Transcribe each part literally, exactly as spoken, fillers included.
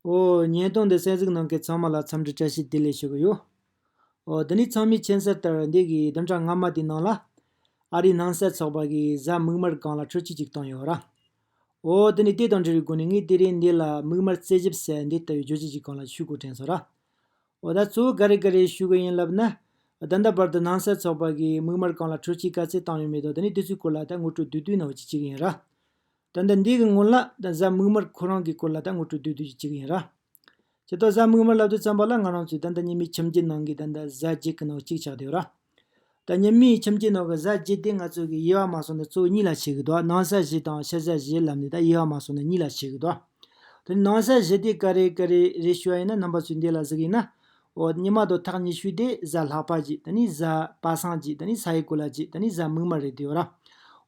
ཨོ། བརྙན་ཐུང་འདི་གསན་གཟིགས་གནང་མཁན་ཚང་མ་ལ་འཚམས་འདྲི་བཀྲ་ཤིས་བདེ་ལེགས་ཞུ་གི་ཡོད། ཨོ། འདི་ནས་ཚང་མས་མཁྱེན་གསལ་ལྟར་འདི་གི་བདུན་ཕྲག་སྔ་མ་དེའི་ནང་ལ། ཨ་རིའི་ནང་སྲིད་ཚོགས་པ་གིས་གཟའ་མིག་དམར་སྒང་ལ་འཕྲུལ་ཆས་ཅིག་བཏང་ཡོད་ར། ཨོ། འདི་ནས་དེ་དང་འབྲེལ་བའི་སྒོ་ནས་ངས་དེ་རིང་འདི་ལ་མིག་དམར་རྩད་ཞིབ་ཟེར་འདི་ལྟ་བུའི་བརྗོད་གཞི་ཅིག་སྒང་ལ་ཞུ་དགོས་དྲན་སོང་ར། ཨོ། ད་གཙོ་བོ་ག་རེ་ག་རེ་ཞུ་གི་ཡིན་ལབ་ན། ད་ལྟ་བར་དུ་ནང་སྲིད་ཚོགས་པ་གིས་མིག་དམར་སྒང་ལ་འཕྲུལ་ཆས་ག་ཚད་བཏང་ཡོད་མེད་དང་དེ་ནས་དེ་ཚོའི་སྐོར་ལ་ད་ངོ་སྤྲོད་བསྡུས་བསྡུས་གནང་བ་ཅིག་བྱེད་ཀྱི་ཡིན་ར། ད་ལྟ་འདི་གི་སྔོན་ལ་ད་གཟའ་མིག་དམར་ཁོ་རང་གི་སྐོར་ལ་ད་ངོ་སྤྲོད་བསྡུས་བསྡུས་ཅིག་བྱེད་ཀྱི་ཡིན་ར། སྤྱིར་བཏང་གཟའ་མིག་དམར་ལབ་དུས་ཙམ་པ་ལ་ང་རང་ཚོའི་ད་ལྟ་ཉི་མའི་ཁྱིམ་རྒྱུད་ནང་གི་ད་ལྟ་གཟའ་བརྒྱད་ཀྱི་ནང་གཅིག་ཆགས་བསྡད་ཡོད་ར། ད་ཉི་མའི་ཁྱིམ་རྒྱུད་ནང་གི་གཟའ་བརྒྱད་དེ་ང་ཚོ་གི་དབྱེ་བ་མ་སོང་ན་གཙོ་བོ་གཉིས་ལ་ཕྱེ་གི་འདུག་ནང་གཟའ་བཞི་དང་ཕྱི་གཟའ་བཞི་ལབ་ནས་ད་དབྱེ་བ་མ་སོང་ན་གཉིས་ལ་ཕྱེ་གི་འདུག་དེ་ནང་གཟའ་བཞི་དེ་ག་རེ་ག་རེ་རེད་ཞུ་བ་ཡིན་ན། རྣམ་པ་ཚོས་འདི་ལ་གཟིགས་ཡིན་ན། འོ། ཉི་མ་དང་ཐག་ཉེ་ཤོས་དེ་གཟའ་ལྷག་པ་གཅིག་དེ་ནས་གཟའ་པ་སངས་གཅིག་དེ་ནས་ས་ཡི་གོ་ལ་གཅིག་དེ་ནས་གཟའ་མིག་དམར་རེད་བསྡད་ཡོད་ར།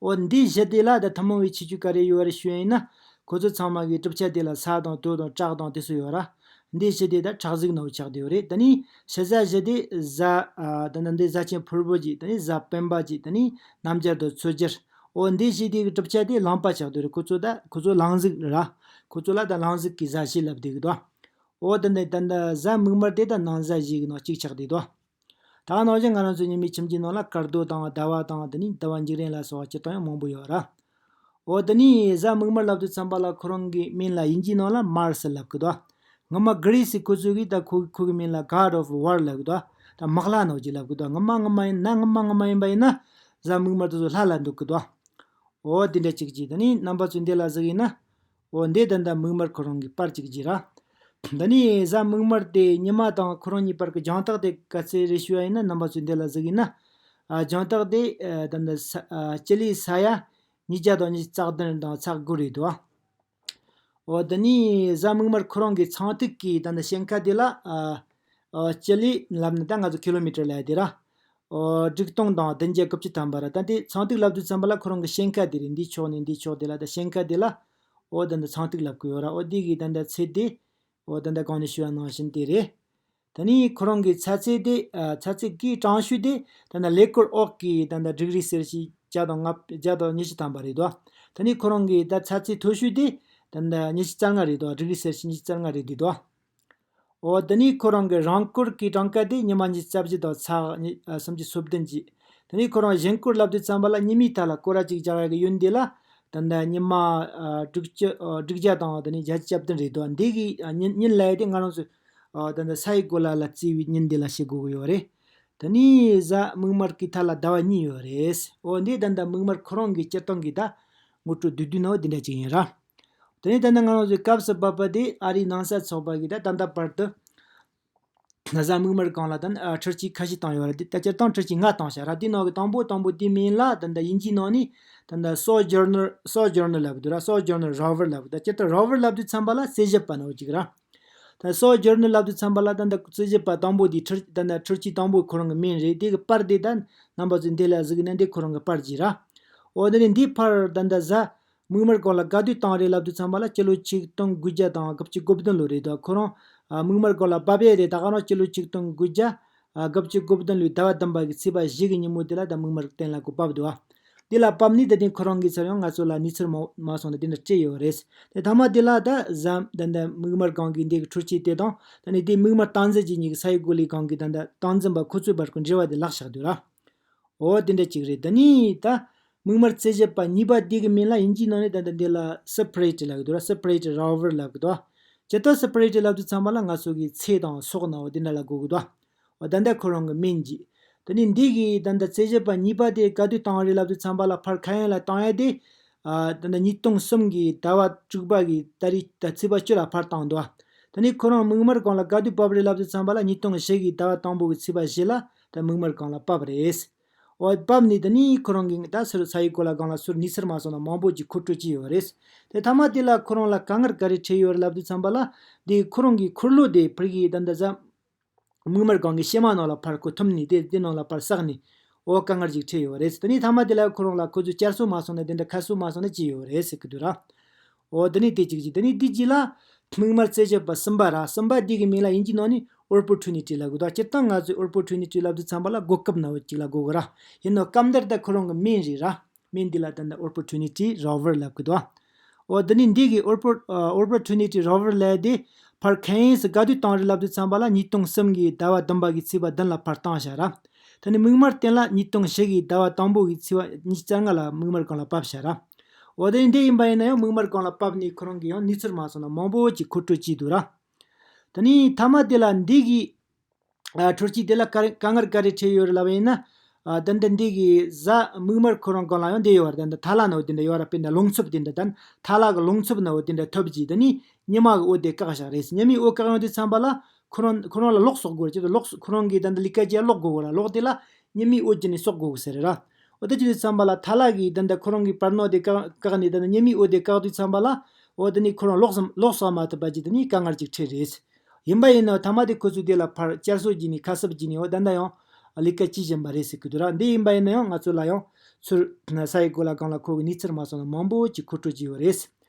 འོ། འདི་བཞི་དེ་ལ་ད་ཐུན་མོང་བའི་ཁྱད་ཆོས་ག་རེ་ཡོད་རེད་ཞུ་ཡ་ཡིན་ན། ཁོ་ཚོ་ཚང་མ་གི་གྲུབ་ཆ་དེ་ལ་ས་དང་རྡོ་དང་བྲག་དང་དེ་ཚོ་ཡོད་ར། འདི་བཞི་དེ་ད་ཁྲག་གཟུགས་ནང་ཆགས་བསྡད་ཡོད་རེད། དེ་ནས་ཕྱི་གཟའ་བཞི་དེ་གཟའ། ཨ། ད་ནི་འདི་གཟའ་ཆེན་ཕུར་བུ་གཅིག་དེ་ནས་གཟའ་སྤེན་པ་གཅིག་དེ་ནས་གནམ་རྒྱལ་དང་ཚོས་རྒྱལ། འོ། འདི་བཞི་དེ་གི་གྲུབ་ཆ་དེ་གླང་པ་ཆགས་བསྡད་ཡོད་རེད། ཁོ་ཚོ་ད་ཁོ་ཚོ་གླང་གཟུགས་ར། ཁོ་ཚོ་ལ་ད་གླང་གཟུགས་ཀྱི་གཟའ་བཞི་ལབ་བསྡད་གི་འདུག་འོ། དེ་འདྲ་ད་ལྟ་གཟའ་མིག་དམར་དེ་ད་ནང་གཟའ་བཞི་གི་ནང་གཅིག་ཆགས་བསྡད་འདུག་ད་ག་ནང་བཞིན་ང་རང་ཚོའི་ཉི་མའི་ཁྱིམ་རྒྱུད་ནང་ལ་སྐར་རྡོ་དང་ཟླ་བ་དང་དེ་ནས་ཟླ་བ་འཇིག་རྟེན་ལ་སོགས་པ་སྤྱིར་བཏང་ཡང་མང་པོ་ཡོད་ར། འོ། དེ་ནས་གཟའ་མིག་དམར་ལབ་དུས་ཙམ་པ་ལ་ཁོ་རང་གི་མིང་ལ་དབྱིན་ཇིའི་ནང་ལ་མར་སི་ལབ་གི་འདུག་སྔོན་མ་གྷི་རི་སི་ཁོ་ཚོས་གི་ད་ཁོ་ཁོ་གི་མིང་ལ་God of War ལབ་གི་འདུག་ད་དམག་ལྷ་ནང་གི་ལབ་གི་འདུག་སྔོན་མ་སྔོན་མ་ཡིན་ན། སྔོན་མ་སྔོན་མ་ཡིན་པ་ཡིན་ན་གཟའ་མིག་དམར་དེ་ཚོ་ལྷ་ལ་འདུག་གི་འདུག་འོ། དེ་འདྲ་གཅིག་གཅིག་དེ་ནས་རྣམ་པ་ཚོས་འདི་ལ་གཟིགས་ཡིན་ན། འོ། འདི་ད་ལྟ་མིག་དམར་ཁོ་རང་གི་པར་གཅིག་གཅིག་ར། འདི་ནས་གཟའ་མིག་དམར་དེ་ཉི་མ་དང་ཁོ་རང་གཉིས་བར་གྱི་རྒྱང་ཐག་དེ་ག་ཚད་རེད་ཞུ་བ་ཡིན་ན། རྣམ་པ་ཚོས་འདི་ལ་གཟིགས་ཡིན་ན། ཨ། རྒྱང་ཐག་དེ། ཨ། ད་ལྟ་ས། ཨ། སྤྱི་ལེ་ས་ཡ་ཉིས་བརྒྱ་དང་ཉི་ཤུ་རྩ་བདུན་དང་ཚེག་དགུ་རེད་འདུག་འོ། དེ་ནས་གཟའ་མིག་དམར་ཁོ་རང་གི་ཚངས་ཐིག་གི་ད་ལྟ་ཞེང་ཁ་དེ་ལ། ཨ། ཨ། སྤྱི་ལེ་ལབ་ན་ད་ང་ཚོ་ཁི་ལོ་མི་ཊར་ལབ་ཡ་དེ་ར། ཨོ། དྲུག་སྟོང་དང་བདུན་བརྒྱ་དགུ་བཅུ་ཐམ་པ་ར། ད་དེ་ཚངས་ཐིག་ལབ་དུས་ཙམ་པ་ལ་ཁོ་རང་གི་ཞེང་ཁ་དེ་རེད། འདིའི་ཕྱོགས་ནས་འདིའི་ཕྱོགས་དེ་ལ་ད་ཞེང་ཁ་དེ་ལ། ཨོ། ད་ལྟ་ཚངས་ཐིག་ལབ་གི་ཡོད་ར། ཨོ། འདི་གི་ད་ལྟ་ཚད་དེ། ཨོ། ད་ལྟ་གོང་ནས་ཞུས་པ་ནང་བཞིན་དེ་རེད། ད་ནི་ཁོ་རང་གི་ཚ་ཚད་དེ། ཨ། ཚ་ཚད་ཀྱི་གྲང་ཤོས་དེ་ད་ལྟ་ཀླད་ཀོར་འོག་གི་ད་ལྟ་ཌིག་རི་སེལ་སི་བརྒྱ་དང་ལྔ། བརྒྱ་དང་ཉི་ཤུ་ཐམ་པ་རེད་དོ། ད་ནི་ཁོ་རང་གི་ད་ཚ་ཚད་མཐོ་ཤོས་དེ་ད་ལྟ་ཉི་ཤུ་རྩ་ལྔ་རེད་དོ། ཌིག་རི་སེལ་སི་ཉི་ཤུ་རྩ་ལྔ་རེད་འདུག་དོ། འོ། དེ་ནས་ཁོ་རང་གི་རང་འཁོར་གྱི་གྲངས་ཀ་དེ་ཉི་མ་ཉི་ཤུ་རྩ་བཞི་དང་ཚེག་ཉི། ཨ། སུམ་ཅུ་སོ་བདུན་གྱིས། དེ་ནས་ཁོ་རང་ཞེང་འཁོར་ལབ་དུས་ཙམ་པ་ལ་ཉི་མའི་མཐའ་ལ་སྐོར་ར་གཅིག་རྒྱག་ཡ་གི་ཡུན་དེ་ལ་ད་ལྟ་ཉི་མ། ཨ། དྲུག་ཅུ། ཨ། དྲུག་བརྒྱ་དང་དེ་ནས་བརྒྱད་ཅུ་གྱ་བདུན་རེད་དོ། འདི་གི། ཨ། ཉིན། ཉིན་ལབ་ཡ་དེ་ང་རང་ཚོ། ཨ། ད་ལྟ་ས་ཡི་གོ་ལ་ལ་བརྩིས་པའི་ཉིན་དེ་ལ་བྱེད་དགོས་ཀྱི་ཡོད་རེད། དེ་ནས་གཟའ་མིག་དམར་གྱི་མཐའ་ལ་ཟླ་བ་གཉིས་ཡོད་རེད། འོ། འདི་ད་ལྟ་མིག་དམར་ཁོ་རང་གི་སྤྱིར་བཏང་གི་ད་ངོ་སྤྲོད་བསྡུས་བསྡུས་ནང་འདི་འདྲ་ཅིག་ཡིན་ར། དེ་ནས་ད་ནི་ང་རང་ཚོའི་སྐབས་སུ་བབས་པ་དེ་ཨ་རིའི་ནང་གསར་ཚོགས་པ་གིས་ད་ད་ལྟ་བར་དུ་གཟའ་མིག་དམར་སྒང་ལ་ད་ནི་ཨ་འཕྲུལ་ཆས་ཁ་ཤས་བཏང་ཡོད་རེད། དེ་ད་སྤྱིར་བཏང་འཕྲུལ་ཆས་ལྔ་བཏང་བཞག་ར། དེའི་ནང་གི་དང་པོ་དང་པོ་དེའི་མིང་ལ་ད་ལྟ་དབྱིན་ཇིའི་ནང་ནས་ད་ལྟ་Sojourner Sojourner ལབ་ཀྱི་འདུག་ར། Sojourner Rover ལབ་ཀྱི་འདུག་སྤྱིར་བཏང་Rover ལབ་དུས་ཙམ་པ་ལ་རྩད་ཞིབ་པ་ནང་གཅིག་ར། ད་Sojourner ལབ་དུས་ཙམ་པ་ལ་ད་ལྟ་རྩད་ཞིབ་པ་དང་པོ་དེའི་འཕྲུལ། ད་ལྟ་འཕྲུལ་ཆས་དང་པོ་ཁོ་རང་གི་མིང་རེད། དེ་གི་པར་དེ་ད་རྣམ་པ་ཚོས་འདི་ལ་གཟིགས་ན་འདི་ཁོ་རང་གི་པར་ཅིག་ར། འོ། དེ་ནས་འདིའི་ཕར་ད་ལྟ་གཟའ་མིག་དམར་སྒང་ལ་ག་དུས་བཏང་རེད་ལབ་དུས་ཙམ་པ་ལ་སྤྱི་ལོ་ཆིག་སྟོང་དགུ་བརྒྱ་དང་དགུ་བཅུ་གོ་བདུན་ལོ་རེད་དོ། ཁོ་རང་ཨ་མིག་དམར་སྒང་ལ་བབས་ཡས་རེད། ད་ག་རང་སྤྱི་ལོ་ཆིག་སྟོང་དགུ་བརྒྱ་ཨ་དགུ་བཅུ་གོ་བདུན་ལོའི་ཟླ་བ་བདུན་པ་གི་ཚེས་པ་བཞི་གི་ཉིན་མོ་དེ་ལ་ད་མིག་དམར་གཏན་ལ་སྒོ་བབས་འདུག་ཨ། དེ་ལ་བབས་ནས་ད་དེ་ཁོ་རང་གིས་ཚར་ཡང་ང་ཚོ་ལ་གནས་ཚུལ་མ་མ་སོང་ན་དེ་འདྲ་སྤྲད་ཡོད་རེད། དེ་མཐའ་མ་དེ་ལ་ད་གཟའ་ད་ལྟ་མིག་དམར་སྒང་གི་འདི་གི་འཕྲུལ་ཆས་དེ་དང་ད་ནི་དེ་མིག་དམར་སྟངས་འཛིན་གྱི་གཉིས་ཀྱི་ས་ཡི་གོ་ལའི་སྒང་གི་ད་ལྟ་སྟངས་འཛིན་པ་ཁོ་ཚོའི་བར་གྱི་འབྲེལ་བ་དེ་བརླག་བཞག་འདུག་ར། འོ། དེ་འདྲ་ཅིག་རེད། ད་ནི་ད་མིག་དམར་རྩད་ཞིབ་པ་གཉིས་པ་དེ་གི་མིང་ལ་དབྱིན་ཇིའི་ནང་ནས་ད་ལྟ་འདི་ལ་Spirit ལབ་ཀྱི་འདུག་ར། Spirit Rover ལབ་ཀྱི་འདུག་སྤྱིར་བཏང་Spirit ལབ་དུས་ཙམ་པ་ལ་ང་ཚོ་གི་ཚེ་དང་སྲོག་ནང་འོ་དེ་འདྲ་ལ་གོ་གི་འདུག་འོ། ད་ལྟ་ཁོ་རང་གི་མིང་གཅིག་དེ་ནི་འདི་གི་ད་ལྟ་རྩད་ཞིབ་པ་གཉིས་པ་དེ་ག་དུས་བཏང་རེད་ལབ་དུས་ཙམ་པ་ལ་ཕར་ཁ་ཡན་ལ་བཏང་ཡ་དེ། ཨ། ད་ལྟ་ཉིས་སྟོང་གསུམ་གི་ཟླ་བ་དྲུག་པ་གི་ཏ་རིག་ད་ཚེས་པ་བཅུ་ལ་ཕར་བཏང་འདུག་ད་ནི་ཁོ་རང་མིག་དམར་སྒང་ལ་ག་དུས་བབས་རེད་ལབ་དུས་ཙམ་པ་ལ་ཉིས་སྟོང་བཞི་གི་ཟླ་བ་དང་པོ་གི་ཚེས་པ་བཞི་ལ་ད་མིག་དམར་སྒང་ལ་བབས་རེད། འོ། བབས་ནས་ད་ནི་ཁོ་རང་གི་ད་ཚུར་ས་ཡི་གོ་ལ་སྒང་ལ་ཚུར་གནས་ཚུལ་མ་སོང་ན་མང་པོ་ཅིག་མཁོ་སྤྲོད་ཅིག་ཡོད་རེད། དེ་མཐའ་མ་དེ་ལ་ཁོ་རང་ལ་དཀའ་ངལ་ག་རེ་འཕྲད་ཡོད་རེད་ལབ་དུས་ཙམ་པ་ལ། དེ་ཁོ་རང་གི་འཁོར་ལོ་དེ་ཕར་གི་ད་ལྟ་གཟའ་མིག་དམར་སྒང་གི་གཤེད་མ་ནང་ལ་ཕར་ཁོ་ཐུམ་ནས་དེ་དེ་ནང་ལ་ཕར་བསགས་ནས། འོ། དཀའ་ངལ་ཅིག་འཕྲད་ཡོད་རེད། དེ་ནས་མཐའ་མ་དེ་ལ་ཁོ་རང་ལ་ཁོ་ཚོས་བསྐྱར་གསོ་མ་སོང་ན་དེ་འདྲ་ཁ་གསོ་མ་སོང་ན་ཅི་ཡོད་རེད་ཟེར་གི་འདུག་ར། འོ། དེ་ནས་དེ་གཅིག་གཅིག་དེ་ནས་དེ་གཅིག་ལ་མིག་དམར་རྩད་ཞིབ་པ་གསུམ་པ་ར། གསུམ་པ་དེ་གི་མིང་ལ་དབྱིན་ཇིའི་ནང་ནས་Opportunity ལབ་གི་འདུག་སྤྱིར་བཏང་ང་ཚོས་Opportunity ལབ་དུས་ཙམ་པ་ལ་གོ་སྐབས་ནང་བོ་ཅིག་ལ་གོ་གི་ར། ཡིན་ནོ་སྐབས་འདིར་ད་ཁོ་རང་གི་མིང་རེད་ར། མིང་འདི་ལ་ད་ལྟ་Opportunity Rover ལབ་གི་འདུག་འོ། དེ་ནི་འདི་གི་Oppo- ཨ། Opportunity Rover ལབ་དེ་ ཕར་ཁེན་ཡིས་ག་དུས་བཏང་རེད་ལབ་དུས་ཙམ་པ་ལ་ཉིས་སྟོང་གསུམ་གི་ཟླ་བ་བདུན་པ་གི་ཚེས་པ་བདུན་ལ་ཕར་བཏང་བཞག་ར། ད་ནི་མིག་དམར་བསྟན་ལ་ཉིས་སྟོང་བཞི་གི་ཟླ་བ་དང་པོ་གི་ཚེས་པ་ཉི་ཤུ་རྩ་ལྔ་ལ་མིག་དམར་སྒང་ལ་བབས་བཞག་ར། འོ་དེ་འདི་ཡིན་པ་ཡིན་ན་ཡང་མིག་དམར་སྒང་ལ་བབས་ནས་ཁོ་རང་གི་ཡང་གནས་ཚུལ་མ་སོང་ན་མང་པོ་ཅིག་མཁོ་སྤྲོད་བྱས་འདུག་ར། ད་ནི་མཐའ་མ་དེ་ལ་འདི་གི་ཨ་འཕྲུལ་ཆས་དེ་ལ་དཀའ་དཀའ་ངལ་ག་རེ་འཕྲད་ཡོད་རེད་ལབ་པ་ཡིན་ན། ཨ་ད་ལྟ་འདི་གི་གཟའ་མིག་དམར་ཁོ་རང་སྒང་ལ་ཡང་འདི་ཡོད་རེད། ད་ལྟ་ཐ་ལ་ནང་དེ་འདྲ་ཡོད་རེད། དཔེར་ན་རླུང་འཚུབ་དེ་འདྲ་ད་ཐ་ལ་གི་རླུང་འཚུབ་ནང་དེ་འདྲ་ཐོབ་རྗེས་ད་ནི་ཉི་མ་གི་འོད་དེ་བཀག་བཞག་རེད། ཉི་མའི་འོད་བཀག་ཡོང་དུས་ཙམ་པ་ལ་ཁོ་རང་ཁོ་རང་ལ་གློག་གསོག་དགོས་རེད། ཅེས་གློག་ཁོ་རང་གི་ད་ལྟ་ལས་ཀ་བྱེད་ཡ་གློག་དགོས་གོ་ར། གློག་དེ་ལ་ཉི་མའི་འོད་ཀྱིས་ནི་གསོག་དགོས་གོ་ཟེར་རེད་ར། འོ་ད་ཅི་དུས་ཙམ་པ་ལ་ཐ་ལ་གི་ད་ལྟ་ཁོ་རང་གི་བར་སྣང་དེ་བཀག་བཀག་ནས་ད་ནི་ཉི་མའི་འོད་དེ་བཀག་དུས་ཙམ་པ་ལ། འོ་ད་ནི་ཁོ་རང་ལོག་སམ་ལོག་སོང་མ་ཐུབ་པ་ཅིག་ད་ནི་དཀའ་ངལ་ཅིག་འཕྲད་རེད། ཡིན་པ་ཡིན་ན་མཐའ་མ་དེ་ཁོ་ཚོས་དེ་ལ་ཕར་བསྐྱར་གསོ་བྱས་ནས་ཁ་གསབ་བྱས་ནས་འོ་ད་ལྟ་ཡང་ལས་ཀ་བྱེད་བཞིན་པ་རེད་ཟེར་གི་འདུག་ར། འདི་ཡིན་པ་ཡིན་ན་ཡང་ང་ཚོ་ལ་ཡང་ཚུར་ས་ཡི་གོ་ལ་སྒང་ལ་ཁོ་གི་གནས་ཚུལ་མ་སོང་ན་མང་པོ་ཅིག་མཁོ་སྤྲོད་བྱས་ཡོད་རེད།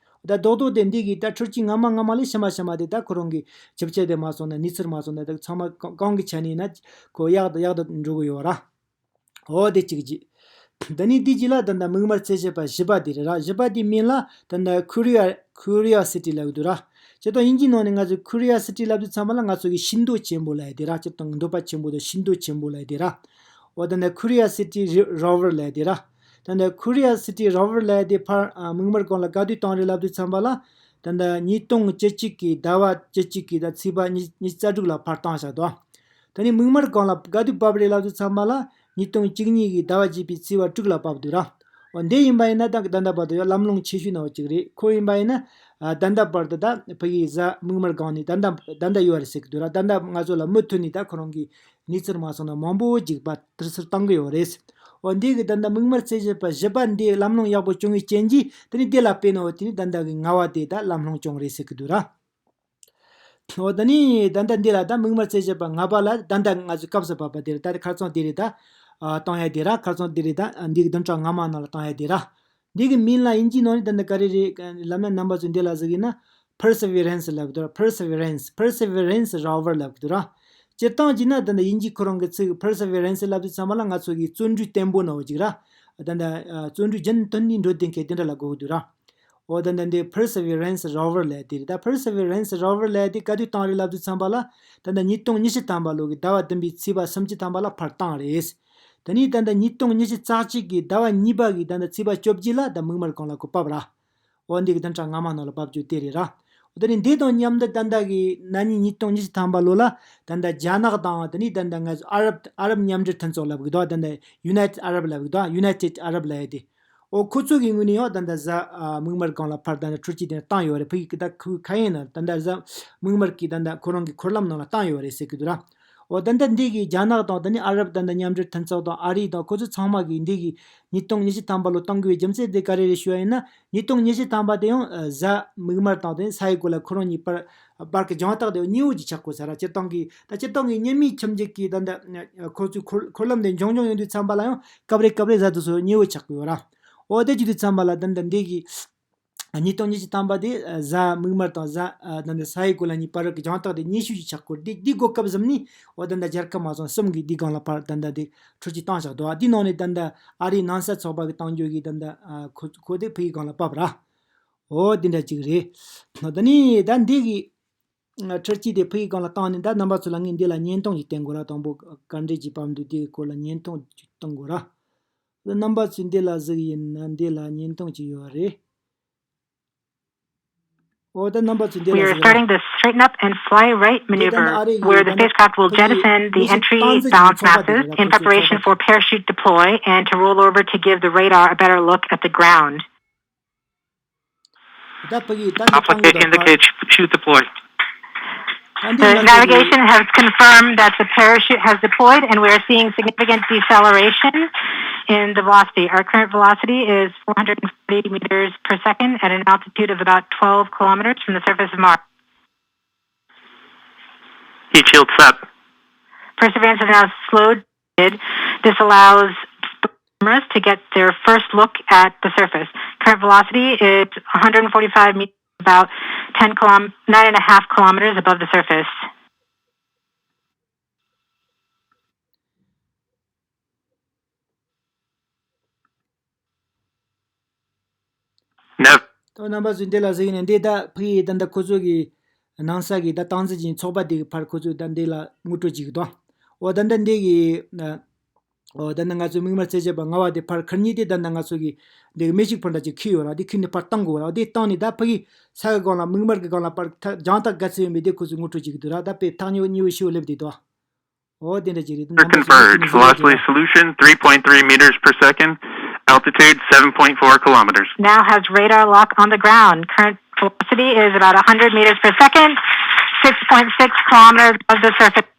ད་རྡོག་རྡོག་དེ་འདི་གི་ད་འཕྲུལ་ཆས་སྔ་མ་སྔ་མ་ལས་ཕྱི་མ་ཕྱི་མ་དེ་ད་ཁོ་རང་གི་ཞིབ་ཆ་དེ་མ་སོང་ན་གནས་ཚུལ་མ་སོང་ན་ད་ཚང་མ་གང་གང་གི་ཆ་ནས་ཡིན་ན་ཁོ་ཡག་ཏུ་ཡག་ཏུ་འགྲོ་གི་ཡོད་ར། འོ་དེ་གཅིག་གཅིག་ད་ནི་དེ་གཅིག་ལ་ད་ལྟ་མིག་དམར་རྩད་བཅད་པ་བཞི་པ་དེ་རེད་ར། བཞི་པ་དེ་མིང་ལ་ད་ལྟ་ཁུ་རི་ཡ་ཁུ་རི་ཡོ་སི་ཊི་ལབ་ཀྱི་འདུག་ར། སྤྱིར་བཏང་དབྱིན་ཇིའི་ནང་ནས་ང་ཚོས་ཁུ་རི་ཡོ་སི་ཊི་ལབ་དུས་ཙམ་པ་ལ་ང་ཚོ་གི་ཤིང་རྡོག་ཆེན་པོ་ལབ་ཡ་དེ་ར། སྤྱིར་བཏང་འདོད་པ་ཆེན་པོ་དང་ཤིང་རྡོག་ཆེན་པོ་ལབ་ཡ་དེ་ར། འོ་ད་ལྟ་ཁུ་རི་ཡོ་སི་ཊི་རོ་ཝར་ལབ་ཡ་དེ་ར། ད་ལྟ་ཁུ་རི་ཡོ་སི་ཊི་རོ་ཝར་ལབ་ཡ་དེ་ཕར་ཨ་མིག་དམར་སྒང་ལ་ག་དུས་བཏང་རེད་ལབ་དུས་ཙམ་པ་ལ། ད་ལྟ་ཉིས་སྟོང་བཅུ་གཅིག་གི་ཟླ་བ་བཅུ་གཅིག་གི་ཟླ་ཚེས་པ་ཉི་ཉི་ཤུ་རྩ་དྲུག་ལ་ཕར་བཏང་བཞག་འདུག་ད་ནི་མིག་དམར་སྒང་ལ་ག་དུས་བབས་རེད་ལབ་དུས་ཙམ་པ་ལ་ཉིས་སྟོང་བཅུ་གཉིས་ཀྱི་ཟླ་བ་བརྒྱད་པའི་ཚེས་པ་དྲུག་ལ་བབས་འདུག་ར། འོ་འདི་ཡིན་པ་ཡིན་ན་ད་ད་ལྟ་བར་དུ་ཡང་ལམ་ལྷོང་ཆེ་ཤོས་ནང་གཅིག་རེད། ཁོ་ཡིན་པ་ཡིན་ན་ཨ་ད་ལྟ་བར་དུ་ད་ཕ་གི་གཟའ་མིག་དམར་སྒང་ནས་ད་ལྟ་ད་ལྟ་ཡོད་རེད་ཟེར་གི་འདུག་ར། ད་ལྟ་ང་ཚོ་ལ་མུ་མཐུད་ནས་ད་ཁོ་རང་གི་གནས་ཚུལ་མ་སོང་ན་མང་པོ་ཅིག་པ་དུར་སུར་བཏང་གི་ཡོད་རེད། འོ་འདི་གི་ད་ལྟ་མིག་དམར་རྩད་བཅད་པ་བཞི་པ་འདི་ལམ་ལྷོང་ཡག་པོ་བྱུང་བའི་རྐྱེན་གྱིས་དེ་ནི་འདི་ལ་དཔེར་ན་འོ་དེ་ནི་ད་ལྟ་གི་ངལ་བ་དེ་ད་ལམ་ལྷོང་བྱུང་རེད་ཟེར་གི་འདུག་ར། འོ་ད་ནི་ད་ལྟ་འདི་ལ་ད་མིག་དམར་རྩད་བཅད་པ་ལྔ་པ་ལ་ད་ལྟ་ང་ཚོས་སྐབས་སུ་བབས་པ་དེ་རེད། ད་ཁ་རྩང་དེ་རེད། ད་ཨ་བཏང་ཡ་དེ་ར། ཁ་རྩང་དེ་རེད། ད་འདི་གི་བདུན་ཕྲག་སྔ་མ་ནང་ལ་བཏང་ཡ་དེ་ར། འདི་གི་མིང་ལ་དབྱིན་ཇིའི་ནང་ནས་ད་ལྟ་ག་རེ་རེད་ལབ་ན་རྣམ་པ་ཚོས་འདི་ལ་གཟིགས་ཡིན་ན་Perseverance་ལབ་གི་འདུག་ར། Perseverance Perseverance rover་ལབ་གི་འདུག་ར། སྤྱིར་བཏང་བྱས་ན་ད་ལྟ་དབྱིན་ཇིའི་ཁོ་རང་གི་ཚིག་Perseverance་ལབ་དུས་ཙམ་པ་ལ་ང་ཚོ་གི་བརྩོན་འགྲུས་བརྟན་པོ་ནང་བཞིན་ར། ད་ལྟ་ཨ་བརྩོན་འགྲུས་རྒྱུན་མཐུད་ནས་འགྲོ་བསྡད་མཁན་དེ་འདྲ་ལ་གོ་གི་འདུག་ར། འོ་ད་ལྟ་འདི་Perseverance rover་ལབ་དེ་རེད། ད་Perseverance rover་ལབ་དེ་ག་དུས་བཏང་རེད་ལབ་དུས་ཙམ་པ་ལ་ད་ལྟ་ཉིས་སྟོང་ཉི་ཤུ་ཐམ་པ་ལོ་གི་ཟླ་བ་བདུན་པའི་ཚེས་པ་སུམ་ཅུ་ཐམ་པ་ལ་ཕར་བཏང་རེད། དེ་ནས་ད་ལྟ་ཉིས་སྟོང་ཉི་ཤུ་རྩ་གཅིག་གི་ཟླ་བ་གཉིས་པ་གི་ད་ལྟ་ཚེས་པ་བཅོ་བརྒྱད་ལ་ད་མིག་དམར་སྒང་ལ་ཁོ་བབས་ར། འོ་འདི་གི་བདུན་ཕྲག་སྔ་མ་ནང་ལ་བབས་རྒྱུ་དེ་རེད་ར། འོ་དེ་ནས་འདི་དང་མཉམ་དུ་ད་ལྟ་གི་ན་ནིང་ཉིས་སྟོང་ཉི་ཤུ་ཐམ་པ་ལོ་ལ་ད་ལྟ་རྒྱ་ནག་དང་དེ་ནས་ད་ལྟ་ང་ཚོ་ཨ་རབ་ཨ་རབ་མཉམ་འབྲེལ་མཐུན་ཚོགས་ལབ་གི་འདུག་ད་ལྟ་United Arab་ལབ་གི་འདུག United Arab་ལབ་ཡ་དེ། འོ་ཁོ་ཚོ་གི་ངོས་ནས་ཡང་ད་ལྟ་གཟའ་ཨ་མིག་དམར་སྒང་ལ་ཕར་ད་ལྟ་འཕྲུལ་ཆས་དེ་བཏང་ཡོད་རེད། ཕ་གི་ད་ཁུ་ཁ་ཡིན་ན་ད་ལྟ་གཟའ་མིག་དམར་གྱི་ད་ལྟ་ཁོ་རང་གི་འཁོར་ལམ་ནང་ལ་བཏང་ཡོད་རེད་ཟེར་གི་འདུག་ར། འོ་ད་ལྟ་འདི་གི་རྒྱ་ནག་དང་ད་ནི་ཨ་རབ་ད་ལྟ་མཉམ་འབྲེལ་མཐུན་ཚོགས་དང་ཨ་རི་དང་ཁོ་ཚོ་ཚང་མ་གི་འདི་གི་ཉིས་སྟོང་ཉི་ཤུ་ཐམ་པ་ལོ་གཏོང་དགོས་པའི་རྒྱུ་མཚན་དེ་ག་རེ་རེད་ཞུ་བ་ཡིན་ན། ཉིས་སྟོང་ཉི་ཤུ་ཐམ་པ་དེ་ཡང་གཟའ་མིག་དམར་དང་དེ་ས་ཡི་གོ་ལ་ཁོ་རང་གཉིས་བར་བར་གྱི་རྒྱང་ཐག་དེ་ཉེ་བོ་ཅིག་ཆགས་དགོས་ས་ར། སྤྱིར་བཏང་གི་ད་སྤྱིར་བཏང་གི་ཉི་མའི་ཁྱིམ་རྒྱུད་ཀྱི་ད་ལྟ་ཁོ་ཚོའི་འཁོར་འཁོར་ལམ་དེ་འབྱུང་འབྱུང་ཡོང་དུས་ཙམ་པ་ལ་ཡང་སྐབས་རེ་སྐབས་རེ་གཟའ་དུས་སུ་ཉེ་བོ་ཆགས་དགོས་ཡོད་ར། འོ་དེ་བྱེད་དུས་ཙམ་པ་ལ་ད་ལྟ་འདི་གི་ཉིས་སྟོང་ཉི་ཤུ་ཐམ་པ་དེ་གཟའ་མིག་དམར་དང་གཟའ་ད་ལྟ་ས་ཡི་གོ་ལ་གཉིས་བར་གྱི་རྒྱང་ཐག་དེ་ཉེ་ཤོས་ཅིག་ཆགས་སྐོར་འདི་འདི་གོ་སྐབས་ཟིན་ནས་འོ་ད་ལྟ་རྒྱལ་ཁབ་མ་སོང་གསུམ་གྱིས་འདི་སྒང་ལ་ཕར་ད་ལྟ་དེ་འཕྲུལ་ཆས་བཏང་བཞག་འདུག་འདི་ནང་ནས་ད་ལྟ་ཨ་རིའི་ནང་སྲིད་ཚོགས་པ་གི་གཏོང་རྒྱུ་གི་ད་ལྟ་ཁོ་ཁོ་དེ་ཕ་གི་སྒང་ལ་བབས་ར། འོ་འདི་འདྲ་ཅིག་རེད། ད་ནི་ད་འདི་གི་འཕྲུལ་ཆས་དེ་ཕ་གི་སྒང་ལ་བཏང་ནས་ད་རྣམ་པ་ཚོ་ལ་ངས་འདི་ལ་བརྙན་ཐུང་ཞིག་བསྟན་དགོས་ར། དང་པོ་ག་འདྲས་ཀྱི་བབས་འདུག་དེའི་སྐོར་ལ་བརྙན་ཐུང་ཞིག་གཏོང་དགོས་ར། རྣམ་པ་ཚོས་འདི་ལ་གཟིགས་ཡིན་ན་འདི་ལ་བརྙན་ཐུང་ཅིག་ཡོད་རེད། འོ་ད་རྣམ་པ་ཚོས་འདི་We ལ are གཟིགས་ར། Starting to straighten up and fly right འདི་ད་ནི་ཨ་རི་གི་ད་ནི་ཕ་གི་ཕ་གི་ཉི་ཤུ་རྩ་གཅིག་གི་ཚོགས་པ་དེ་རེད་ར། ཁོ་ཚོའི་ཚོགས་པ་དེ། Straighten up and fly right maneuver, where the spacecraft will jettison the entry balance masts in preparation for parachute deploy and to roll over to give the radar a better look at the ground. ད་ཕ་གི་ད་འདི་Alpha བཏང་གི་Kate ར། ཕར་indicate chute deployed. ད་འདི་The ང་ཚོ་གི navigation has confirmed that the parachute has deployed and we are seeing significant deceleration in the velocity. Our current velocity is four hundred forty meters per second at an altitude of about twelve kilometers from the surface of Mars. Heat shield set. Perseverance is now slowed. This allows cameras to get their first look at the surface. Current velocity is one hundred forty-five meters, about ten kilom-, nine and a half kilometers above the surface. Nav. ད་རྣམ་པ་ཚོས་འདི་ལ་གཟིགས་ནས་འདི་ད་ཕ་གི་ད་ལྟ་ཁོ་ཚོ་གི་ ནང་ས་གི་ད་སྟངས་འཛིན་གྱི་ཚོགས་པ་དེ་གི་ཕར་ཁོ་ཚོས་ད་འདི་ལ་ངོ་སྤྲོད་བྱེད་ཀྱི་འདུག་འོ་ད་ལྟ་འདི་གི་ཨ། འོ་ད་ནི་ང་ཚོའི་མིག་དམར་ཚད་ཆེ་བ་ལྔ་བ་དེ་ཕར་ཁུར་གཉིས་དེ་ད་ནི་ང་ཚོ་གི་འདི་གི་མེ་ཤུགས་འཕུར་མདའ་ཅིག་ཁུར་ཡོད་ར། དེ་ཁུར་ནས་ཕར་བཏང་དགོས་ར། དེ་བཏང་ནས་ད་ཕ་གི་ས་གི་སྒང་ལ་མིག་དམར་གི་སྒང་ལ་ཕར་ཐ་རྒྱང་ཐག་ག་ཚོད་ཡོད་མེད་དེ་ཁོ་ཚོས་ངོ་སྤྲོད་བྱེད་ཀྱི་འདུག་ར། ད་དཔེ་ཐག་ཉེ་བོ་ཉེ་བོ་ཤི་བོ་སླེབས་བསྡད་འདུག་འོ་དེ་འདྲ་ཅིག་རེད། དེ་རྣམ་པ་ཚོ་Confirmed. ཁྱེད་ཀྱིས་Velocity གཟིགས་Solution three point three meters per second, altitude seven point four kilometers. Now has radar lock on the ground. Current velocity is about one hundred meters per second, six point six kilometers above the surface.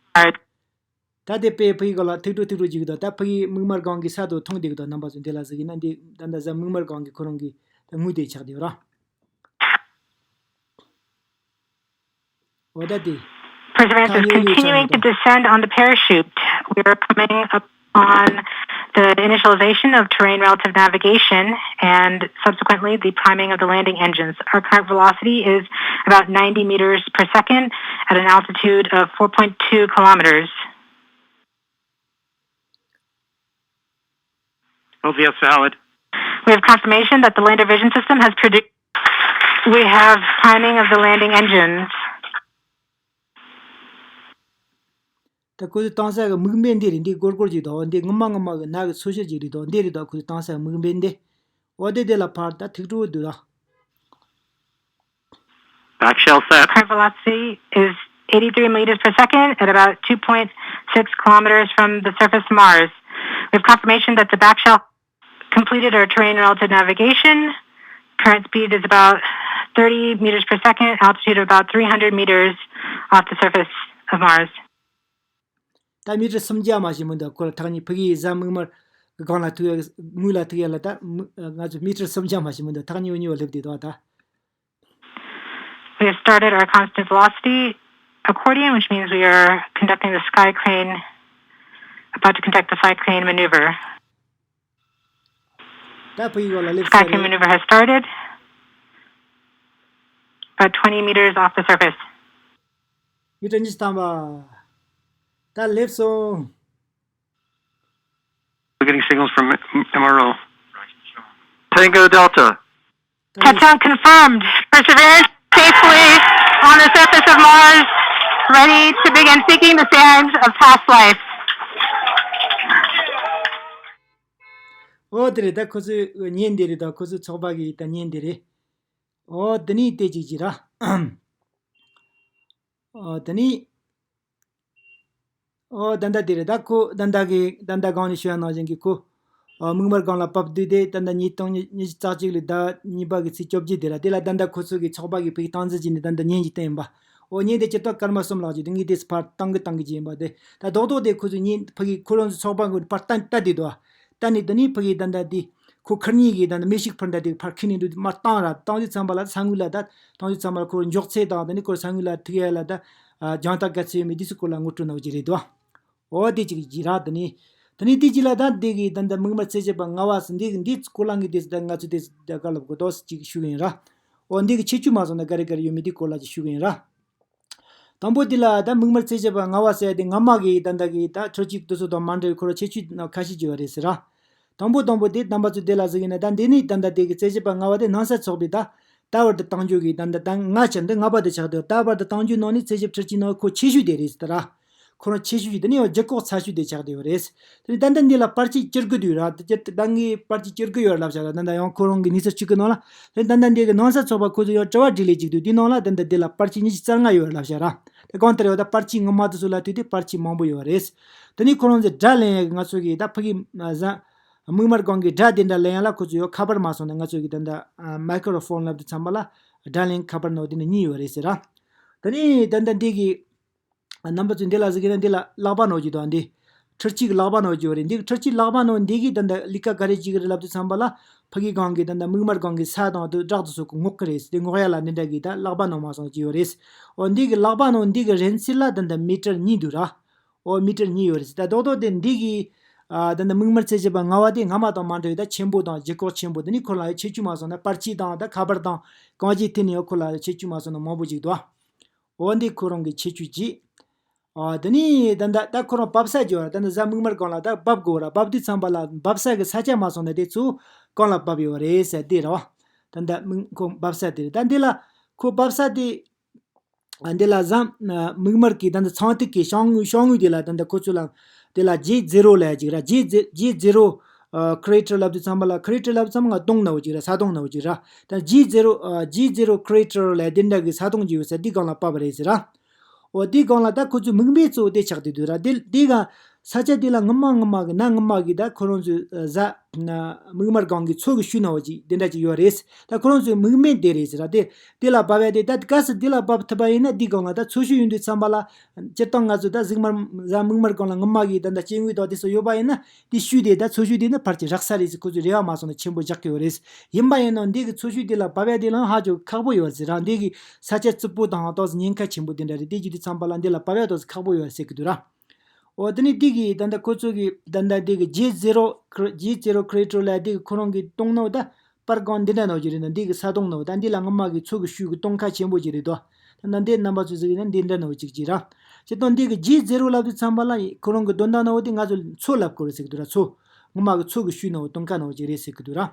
ད་དེ་དཔེ་ཕ་གི་སྒང་ལ་ཐིག་ཕྲུག་ཐིག་ཕྲུག་ཅིག་འདུག་ད་ཕ་གི་མིག་དམར་སྒང་གི་ས་དང་མཐུན་བསྡད་ཀྱི་འདུག་རྣམ་པ་ཚོ་འདི་ལ་གཟིགས་ཡིན་ན་འདི་ད་ད་ཟ་མིག་དམར་སྒང་གི་ཁོ་རང་གི་ད་ངོས་དེ་ཆགས་བསྡད་ཡོད་ར། འོ་ད་དེ། Perseverance is continuing to descend on the parachute. We are coming up on the initialization of terrain relative navigation and subsequently the priming of the landing engines. Our current velocity is about ninety meters per second at an altitude of four point two kilometers. L V S valid. We have confirmation that the lander vision system has produced. We have priming of the landing engines. ད་ཁོ་ཚོས་བཏང་ས་གི་མིག་དམར་འདི་རེད། འདི་སྒོར་སྒོར་ཅིག་འདུག་འདི་སྔོན་མ་སྔོན་མ་གི་ནག་གི་སོ་ཤར་ཅིག་རེད་འདུག་འདི་རེད་འདུག་ཁོ་ཚོས་བཏང་ས་གི་མིག་དམར་འདི། འོ་དེ་དེ་ལ་ཕར་ད་ཐིག་ཕྲུག་འདུག་ར། Back shell set. Current velocity is eighty-three meters per second at about two point six kilometers from the surface of Mars. We have confirmation that the back shell completed our terrain relative navigation. Current speed is about thirty meters per second, altitude of about three hundred meters off the surface of Mars. ད་མི་ཊར་སུམ་བརྒྱ་མ་ཞིག་མི་འདུག་ཁོ་ལ་ཐག་ཉེ་ཕ་གིའི་ཟ་མིག་དམར་གི་སྒང་ལ་ཐུག་ཡ་ངོས་ལ་ཐུག་ཡ་ལ་ད་མི་ང་ཚོ་མི་ཊར་སུམ་བརྒྱ་མ་ཞིག་མི་འདུག་ཐག་ཉེ་བོ་ཉེ་བོ་སླེབས་བསྡད་འདུག་ད། We have started our constant velocity accordion, which means we are conducting the sky crane, about to conduct the sky crane maneuver. ད་ཕ་གི་སྒང་ལ་སླེབས་ས་རེད། Sky crane maneuver has started, about twenty meters off the surface. མི་ཊར་ཉི་ཤུ་ཐམ་པ། ད་སླེབས་སོང་། We're getting signals from M R O. Tango Delta. Touchdown confirmed. Perseverance safely on the surface of Mars, ready to begin seeking the signs of past life. འོ་དེ་རེད། ད་ཁོ་ཚོས་བརྙན་འདི་རེད། ད་ཁོ་ཚོའི་ཚོགས་པ་གི་ད་བརྙན་འདི་རེད། འོ་དེ་ནི་དེ་གཅིག་གཅིག་ར། འོ་དེ་ནི། ཨོ་ད་ལྟ་དེ་རེད། ད་ཁོ་ད་ལྟ་གི་ད་ལྟ་གོང་ནས་ཞུ་ཡ་ནང་བཞིན་གྱི་ཁོ་ཨ་མིག་དམར་སྒང་ལ་བབས་དུས་དེ་ད་ལྟ་ཉིས་སྟོང་ཉི་ཤུ་རྩ་གཅིག་ལོའི་ཟླ་གཉིས་པ་གི་ཚེས་བཅོ་བརྒྱད་དེ་ར། དེ་ལ་ད་ལྟ་ཁོ་ཚོ་གི་ཚོགས་པ་གི་ཕ་གི་སྟངས་འཛིན་བྱས་ནས་ད་ལྟ་བརྙན་ཞིག་བསྟན་ཡིན་པ། ཨོ་བརྙན་དེ་སྤྱིར་བཏང་སྐར་མ་གསུམ་ལྷག་ཅིག་དེ་ངས་དེ་ཕར་བཏང་གི་བཏང་གི་བྱས་ཡིན་པ། དེ་ད་རྡོག་རྡོག་དེ་ཁོ་ཚོ་བརྙན་ཕ་གི་ཁོ་རང་ཚོ་ཚོགས་པ་གི་ཕར་བཏང་ལྟ་དེ་དོ། ད་ནི་ད་ནི་ཕ་གི་ད་ལྟ་དེ་ཁོ་ཁུར་གཉིས་ཀྱི་ད་ནི་མེ་ཤུགས་འཕུར་མདའ་དེ་ཕར་ཁུར་ནས་འདུག་མར་བཏང་ར། བཏང་དུས་ཙམ་པ་ལ་ས་ངོས་ལ་ད་བཏང་དུས་ཙམ་པ་ལ་ཁོ་མགྱོགས་ཚད་དང་ད་ནི་ཁོ་ས་ངོས་ལ་ཐུག་ཡ་ལ་ད་རྒྱང་ཐག་ག་ཚོད་ཡོད་མེད་དེ་ཚོ་སྐོར་ལ་ངོ་སྤྲོད་གནང་གི་རེད་དོ། འོ་དེ་གཅིག་གཅིག་ར། ད་ནི་ད་ནི་དེ་གཅིག་ལ་ད་འདི་གི་ད་ད་མིག་དམར་ཚད་ཆེ་བ་ལྔ་བ་ཟེར་འདི་གི་འདི་སྐོར་ལ་ངས་དེ་ད་ང་ཚོ་དེ་ད་ག་ལབ་དགོས་དོ་ཅིག་ཞུ་གི་ཡིན་ར། འོ་འདི་གི་ཁྱད་ཆོས་མ་སོང་ན་ག་རེ་ག་རེ་ཡོད་མེད་དེ་སྐོར་ལ་ཅིག་ཞུ་གི་ཡིན་ར། དང་པོ་དེ་ལ་ད་མིག་དམར་ཚད་ཆེ་བ་ལྔ་བ་ཟེར་ཡ་དེ་སྔ་མ་གི་ད་ལྟ་གི་ད་འཕྲུལ་ཆས་དེ་ཚོ་དང་མ་འདྲ་བའི་ཁོ་རང་ཁྱད་ཆོས་ཁ་ཤས་ཅིག་ཡོད་རེད་ཟེར་ར། དང་པོ་དང་པོ་དེ་རྣམ་པ་ཚོ་དེ་ལ་གཟིགས་ཡིན་ན་ད་འདི་ནི་ད་ལྟ་དེ་གི་ཚད་ཆེ་བ་ལྔ་བ་དེ་ནང་ས་ཚོགས་པའི་ད་ད་བར་དུ་བཏང་རྒྱུ་གི་ད་ལྟ་ད་ལྔ་ཆ་འདི་ལྔ་པ་དེ་ཆགས་དེ། ད་བར་དུ་བཏང་རྒྱུ་ནང་ནས་ཚད་ཆེ་འཕྲུལ་ཆས་ནང་ཁོ་ཆེ་ཤོས་དེ་རེད་ཟེར་ར། ཁོ་རང་ཆེ་ཤོས་ཅིག་དེ་ནི་ཡང་ལྗིད་ཁོག་ཚ་ཤོས་དེ་ཆགས་བསྡད་ཡོད་རེད། དེ་ནི་ད་ལྟ་འདི་ལ་པར་ཆས་བཅུ་དགུ་འདུག་ར། དེ་ད་ངས་པར་ཆས་བཅུ་དགུ་ཡོད་ལབ་བྱ་ར། ད་ལྟ་ཡང་ཁོ་རང་གི་གནས་ཚུལ་བཅུ་དགུ་ནང་ལ། དེ་ནི་ད་ལྟ་འདི་གི་ནང་ས་ཚོགས་པ་ཁོ་ཚོ་ཡང་དྲི་བ་དྲིས་ལན་ཅིག་འདུག་དེ་ནང་ལ་ད་ལྟ་འདི་ལ་པར་ཆས་ཉི་ཤུ་རྩ་ལྔ་ཡོད་ལབ་བྱ་ར། དེ་གང་ལྟར་ཡོད་ད་པར་ཆས་ངོ་མ་དེ་ཚོ་ལ་ལྟོས་དུས་པར་ཆས་མང་པོ་ཡོད་རེད། དེ་ནི་ཁོ་རང་ཚོའི་སྒྲ་ལེན་ཡ་གི་ང་ཚོ་གི་ད་ཕ་གི་ཟ་མིག་དམར་སྒང་གི་སྒྲ་དེ་འདྲ་ལེན་ཡ་ལ་ཁོ་ཚོ་ཡང་ཁ་པར་མ་སོང་ན་ང་ཚོ་གི་ད་ལྟ་མའི་ཀྲོ་ཕོན་ལབ་དུས་ཙམ་པ་ལ་སྒྲ་ལེན་ཁ་པར་ནང་དེ་ནི་གཉིས་ཡོད་རེད་ཟེར་ར། དེ་ནི་ད་ལྟ་འདི་གི་རྣམ་པ་ཚོས་འདི་ལ་གཟིགས་ན་འདི་ལ་ལག་པ་ནང་གི་དང་འདི། འཕྲུལ་ཆས་ཀྱི་ལག་པ་ནང་གི་ཡོད་རེད། འདི་འཕྲུལ་ཆས་ལག་པ་ནང་འདི་གི་ད་ལྟ་ལས་ཀ་ག་རེ་བྱེད་ཀྱི་རེད་ལབ་དུས་ཙམ་པ་ལ་ཕ་གི་སྒང་གི་ད་ལྟ་མིག་དམར་སྒང་གི་ས་དང་དུ་བྲག་དུ་སོགས་ཀྱི་སྔོག་གི་རེད། འདི་སྔོག་ཡ་ལ་འདི་འདྲ་གི་ད་ལག་པ་ནང་མ་སོང་གི་ཡོད་རེད། འོ་འདི་གི་ལག་པ་ནང་འདི་གི་རིང་ཚད་ལ་ད་ལྟ་མི་ཊར་གཉིས་འདུག་ར། འོ་མི་ཊར་གཉིས་ཡོད་རེད། ད་རྡོག་རྡོག་དེ་འདི་གི་ཨ་ད་ལྟ་མིག་དམར་ཚད་ཆེ་བ་ལྔ་བ་དེ་སྔ་མ་དང་མ་འདྲ་བའི་ད་ཆེན་པོ་དང་ལྗིད་ཁོག་ཆེན་པོ། དེ་ནི་ཁོ་ལ་ཁྱད་ཆོས་མ་སོང་ན་པར་ཆས་དང་ད་ཁ་པར་དང་གང་ཅིའི་ཐད་ནས་ཡང་ཁོ་ལ་ཁྱད་ཆོས་མ་སོང་ན་མང་པོ་ཅིག་འདུག་འོ་འདི་ཁོ་རང་གི་ཁྱད་ཆོས་ཅིག་ཨ་དེ་ནི་ད་ལྟ་ད་ཁོ་རང་བབས་ས་ཅིག་ཡོད་ར། ད་ལྟ་ཟ་མིག་དམར་སྒང་ལ་ད་བབས་དགོས་ར། བབས་དུས་ཙམ་པ་ལ་བབས་ས་གི་ས་ཆ་མ་སོང་ན་དེ་ཚོ་གང་ལ་བབས་ཡོད་རེད་ཟེར་དེ་ར་བ། ད་ལྟ་མིག་ཁོ་བབས་ས་དེ་རེད། ད་འདི་ལ་ཁོ་བབས་ས་དེ་ ཨ་འདི་ལ་ཟ་མིག་དམར་གྱི་ད་ལྟ་ཚངས་ཐིག་གི་ཤོག་ངོས་ཤོག་ངོས་དེ་ལ་ད་ལྟ་ཁོ་ཚོ་ལ་དེ་ལ་ཇེ་ཛི་རོ་ལབ་ཅིག་ར། ཇེ་ཛི་ཇེ་ཛི་རོ་ཨ་ཁི་རེ་ཊར་ལབ་དུས་ཙམ་པ་ལ། ཁི་རེ་ཊར་ལབ་ཙམ་ང་སྟོང་ནང་བ་ཅིག་ར། ས་སྟོང་ནང་བ་ཅིག་ར། ད་ཇེ་ཛི་རོ་ཨ་ཇེ་ཛི་རོ་ཁི་རེ་ཊར་ལབ་དེ་འདྲ་གི་ས་སྟོང་ཅིག་ཡོད་ས་དེ་སྒང་ལ་བབས་པ་རེད་ཟེར་ར། འོ་དེའི་སྒང་ལ་ད་ཁོ་ཚོའི་མིག་དམར་གཙོ་བོ་དེ་ཆགས་བསྡད་འདུག་ར། དེ་དེ་ག་ས་ཆ་དེ་ལ་སྔོན་མ་སྔོན་མ་གི་ན་སྔོན་མ་གི་ད་ཁོ་རང་ཚོའི་ཨ་གཟའ་ན་མིག་དམར་སྒང་གི་མཚོ་གི་ཤུལ་ན་བ་ཅིག་དེ་འདྲ་ཅིག་ཡོད་རེད། ད་ཁོ་རང་ཚོའི་མིག་དམར་དེ་རེད་ཟེར་ར། དེ་དེ་ལ་བབས་ཡ་དེ་ད་གལ་སྲིད་དེ་ལ་བབས་ཐུབ་པ་ཡིན་ན། དེའི་སྒང་ལ་ད་མཚོ་ཤུལ་ཡིན་དུས་ཙམ་པ་ལ་སྤྱིར་བཏང་ང་ཚོ་ད་གཟིག་དམར་གཟའ་མིག་དམར་སྒང་ལ་སྔོན་མ་གི་ད་ད་སྐྱེ་དངོས་དང་དེ་ཚོ་ཡོད་པ་ཡིན་ན། དེ་ཤུལ་དེ་ད་མཚོ་ཤུལ་དེ་ནི་ཕལ་ཆེར་རག་ས་རེད་ཟེར་ཁོ་ཚོས་རེ་བ་མ་སོང་ན་ཆེན་པོ་བཞག་གི་ཡོད་རེད། ཡིན་པ་ཡིན་ནའང་འདི་གི་མཚོ་ཤུལ་དེ་ལ་བབས་ཡ་དེ་ལའང་ཧ་ཅང་ཁག་པོ་ཡོད་ཟེར་ར། འདི་གི་ས་ཆ་རྩུབ་པོ་དང་ཏོག་ཙམ་ཉེན་ཁ་ཆེན་པོ་དེ་འདྲ་རེད། དེ་བྱེད་དུས་ཙམ་པ་ལ་འདི་ལ་བབས་ཡ་ཏོག་ཙམ་ཁག་པོ་ཡོད་ཟེར་གི་འདུག་ར། འོ་དེ་ནས་འདི་གི་ད་ལྟ་ཁོ་ཚོ་གི་ད་ལྟ་འདི་གི་ཇེ་ཛི་རོ་ཁི་རེ་ཇེ་ཛི་རོ་ཁི་རེ་ཊར་ལབ་འདི་གི་ཁོ་རང་གི་སྟོང་ནང་ད་པར་སྒང་འདི་འདྲ་ནང་བ་ཅིག་རེད་འདུག་འདི་གི་ས་སྟོང་ནང་ད་འདི་ལ་སྔོན་མ་གི་མཚོ་གི་ཤུལ་གི་སྟོང་ཁ་ཆེན་པོ་ཅིག་རེད་དོ། ད་ལྟ་འདི་རྣམ་པ་ཚོས་གཟིགས་ན་འདི་འདྲ་ནང་བ་ཅིག་ཅིག་ར། སྤྱིར་བཏང་འདི་གི་ཇེ་ཛི་རོ་ལབ་དུས་ཙམ་པ་ལ་ཁོ་རང་གི་དོན་དག་ནང་བ་དེ་ང་ཚོ་མཚོ་ལབ་དགོས་རེད་ཟེར་གི་འདུག་ར། མཚོ། སྔོན་མ་གི་མཚོ་གི་ཤུལ་ནང་བ་སྟོང་ཁ་ནང་བ་ཅིག་རེད་ཟེར་གི་འདུག་ར།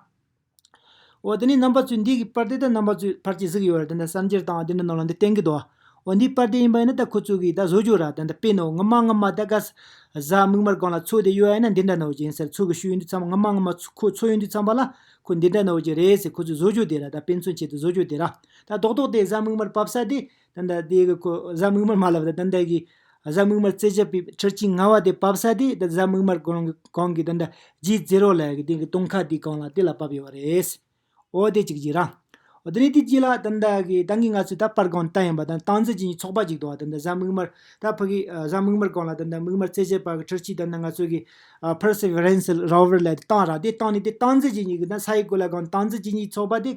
འོ་དེ་ནས་རྣམ་པ་ཚོས་འདི་གི་པར་དེ་ད་རྣམ་པ་ཚོས་ཕལ་ཆེར་གཟིགས་ཡོད་རེད། དེ་འདྲ་གསར་འགྱུར་དང་དེ་འདྲ་ནང་ལ་འདི་བསྟན་གི་འདུག་འོ་འདི་པར་དེ་ཡིན་པ་ཡིན་ན་ད་ཁོ་ཚོ་གིས་ད་བཟོ་རྒྱུ་ར། ད་ད་དཔེ་ནང་སྔོན་མ་སྔོན་མ་ད་ག་ས་གཟའ་མིག་དམར་སྒང་ལ་མཚོ་དེ་ཡོད་ཡ་ཡིན་ན་འདི་འདྲ་ནང་བ་ཅིག་ཡིན་ཟེར། མཚོ་གི་ཤུལ་ཡིན་དུས་ཙམ་པ་སྔོན་མ་སྔོན་མ་ཁོ་མཚོ་ཡིན་དུས་ཙམ་པ་ལ་ཁོ་འདི་འདྲ་ནང་བ་ཅིག་རེད་ཟེར་ཁོ་ཚོས་བཟོ་རྒྱུ་དེ་ར། ད་རྡོག་རྡོག་དེ་གཟའ་མིག་དམར་བབས་ས་དེ་ད་ད་དེ་གི་ཁོ་གཟའ་མིག་དམར་མ་ལབ་ད་ད་ད་གི་གཟའ་མིག་དམར་རྩད་གཅོད་པའི་འཕྲུལ་ཆས་ལྔ་པ་དེ་བབས་ས་དེ་ད་གཟའ་མིག་དམར་སྒང་གི་སྒང་གི་ད་ད་ཇེ་ཛི་རོ་ལབ་ཡ་གི་དེ་གི་སྟོང་ཁ་དེའི་སྒང་ལ་དེ་ལ་བབས་ཡོད་རེད། འོ་དེ་གཅིག་གཅིག་རང་། འོ་དེ་ནས་དེ་རྗེས་ལ་ད་ལྟ་གི་ད་གིན་ང་ཚོས་ད་པར་སྒང་བལྟས་ཡིན་པ་ད་སྟངས་འཛིན་བྱེད་མཁན་ཚོགས་པ་གཅིག་འདུག་ད་ལྟ་གཟའ་མིག་དམར་ད་ཕ་གི་གཟའ་མིག་དམར་སྒང་ལ་ད་ལྟ་མིག་དམར་རྩད་གཅོད་པ་གི་འཕྲུལ་ཆས་ད་ལྟ་ང་ཚོ་གི་Perseverance Rover་ལ་བཏང་ར། དེ་བཏང་ནས་དེ་སྟངས་འཛིན་བྱེད་མཁན་གི་ད་ས་ཡི་གོ་ལ་སྒང་སྟངས་འཛིན་བྱེད་མཁན་ཚོགས་པ་དེ་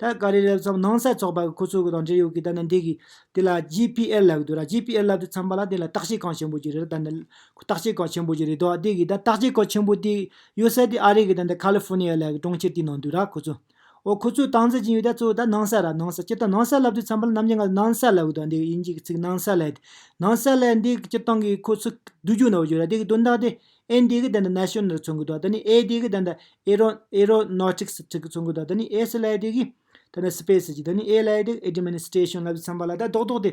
ད་ག་རེ་རེད་བསམ་ནང་སའི་ཚོགས་པ་གི་ཁོ་ཚོ་གི་དང་འབྲེལ་ཡོད་གི་ད་ལྟ་འདི་གི་དེ་ལ་ཇི་པི་ཨེལ་ལབ་གི་འདུག་ར། ཇི་པི་ཨེལ་ལབ་དུས་ཙམ་པ་ལ་དེ་ལ་བརྟག་དཔྱད་ཁང་ཆེན་པོ་ཅིག་རེད། ད་ལྟ་བརྟག་དཔྱད་ཁང་ཆེན་པོ་ཅིག་རེད་དོ། དེ་གི་ད་བརྟག་དཔྱད་ཁང་ཆེན་པོ་དེ་ཡོད་ས་དེ་ཨ་རི་གི་ད་ལྟ་ཁ་ལི་ཧྥོར་ནི་ཡ་ལབ་གི་གྲོང་ཁྱེར་དེའི་ནང་འདུག་ར་ཁོ་ཚོ། འོ་ཁོ་ཚོས་སྟངས་འཛིན་བྱེད་ཡུལ་ད་གཙོ་བོ་ད་ནང་ས་ར། ནང་ས་སྤྱིར་བཏང་ནང་ས་ལབ་དུས་ཙམ་པ་ལ་ནམ་རྒྱུན་ང་ནང་ས་ལབ་གི་འདུག་འདི་དབྱིན་ཇི་གི་ཚིག་ནང་ས་ལབ་དེ། ནང་ས་ལབ་འདི་སྤྱིར་བཏང་གི་ཁོ་ཚོ་སྡུག་རྒྱུ་ནང་བརྗོད་ར། དེ་གི་དོན་དག་དེ་ཨེན་འདི་གི་ད་ནི་National་མཚོན་གི་འདུག་ད་ནི་ཨེ་འདི་གི་ད་ནི་Aero- Aeronautics་ཚིག་གི་མཚོན་གི་འདུག་ད་ནི་ཨེས་ལབ་དེ་གི་ད་ནི་Space་གི་ད་ནི་ཨེ་ལབ་དེ་གི་Administration་ལབ་དུས་ཙམ་པ་ལ་ད་རྡོག་རྡོག་དེ་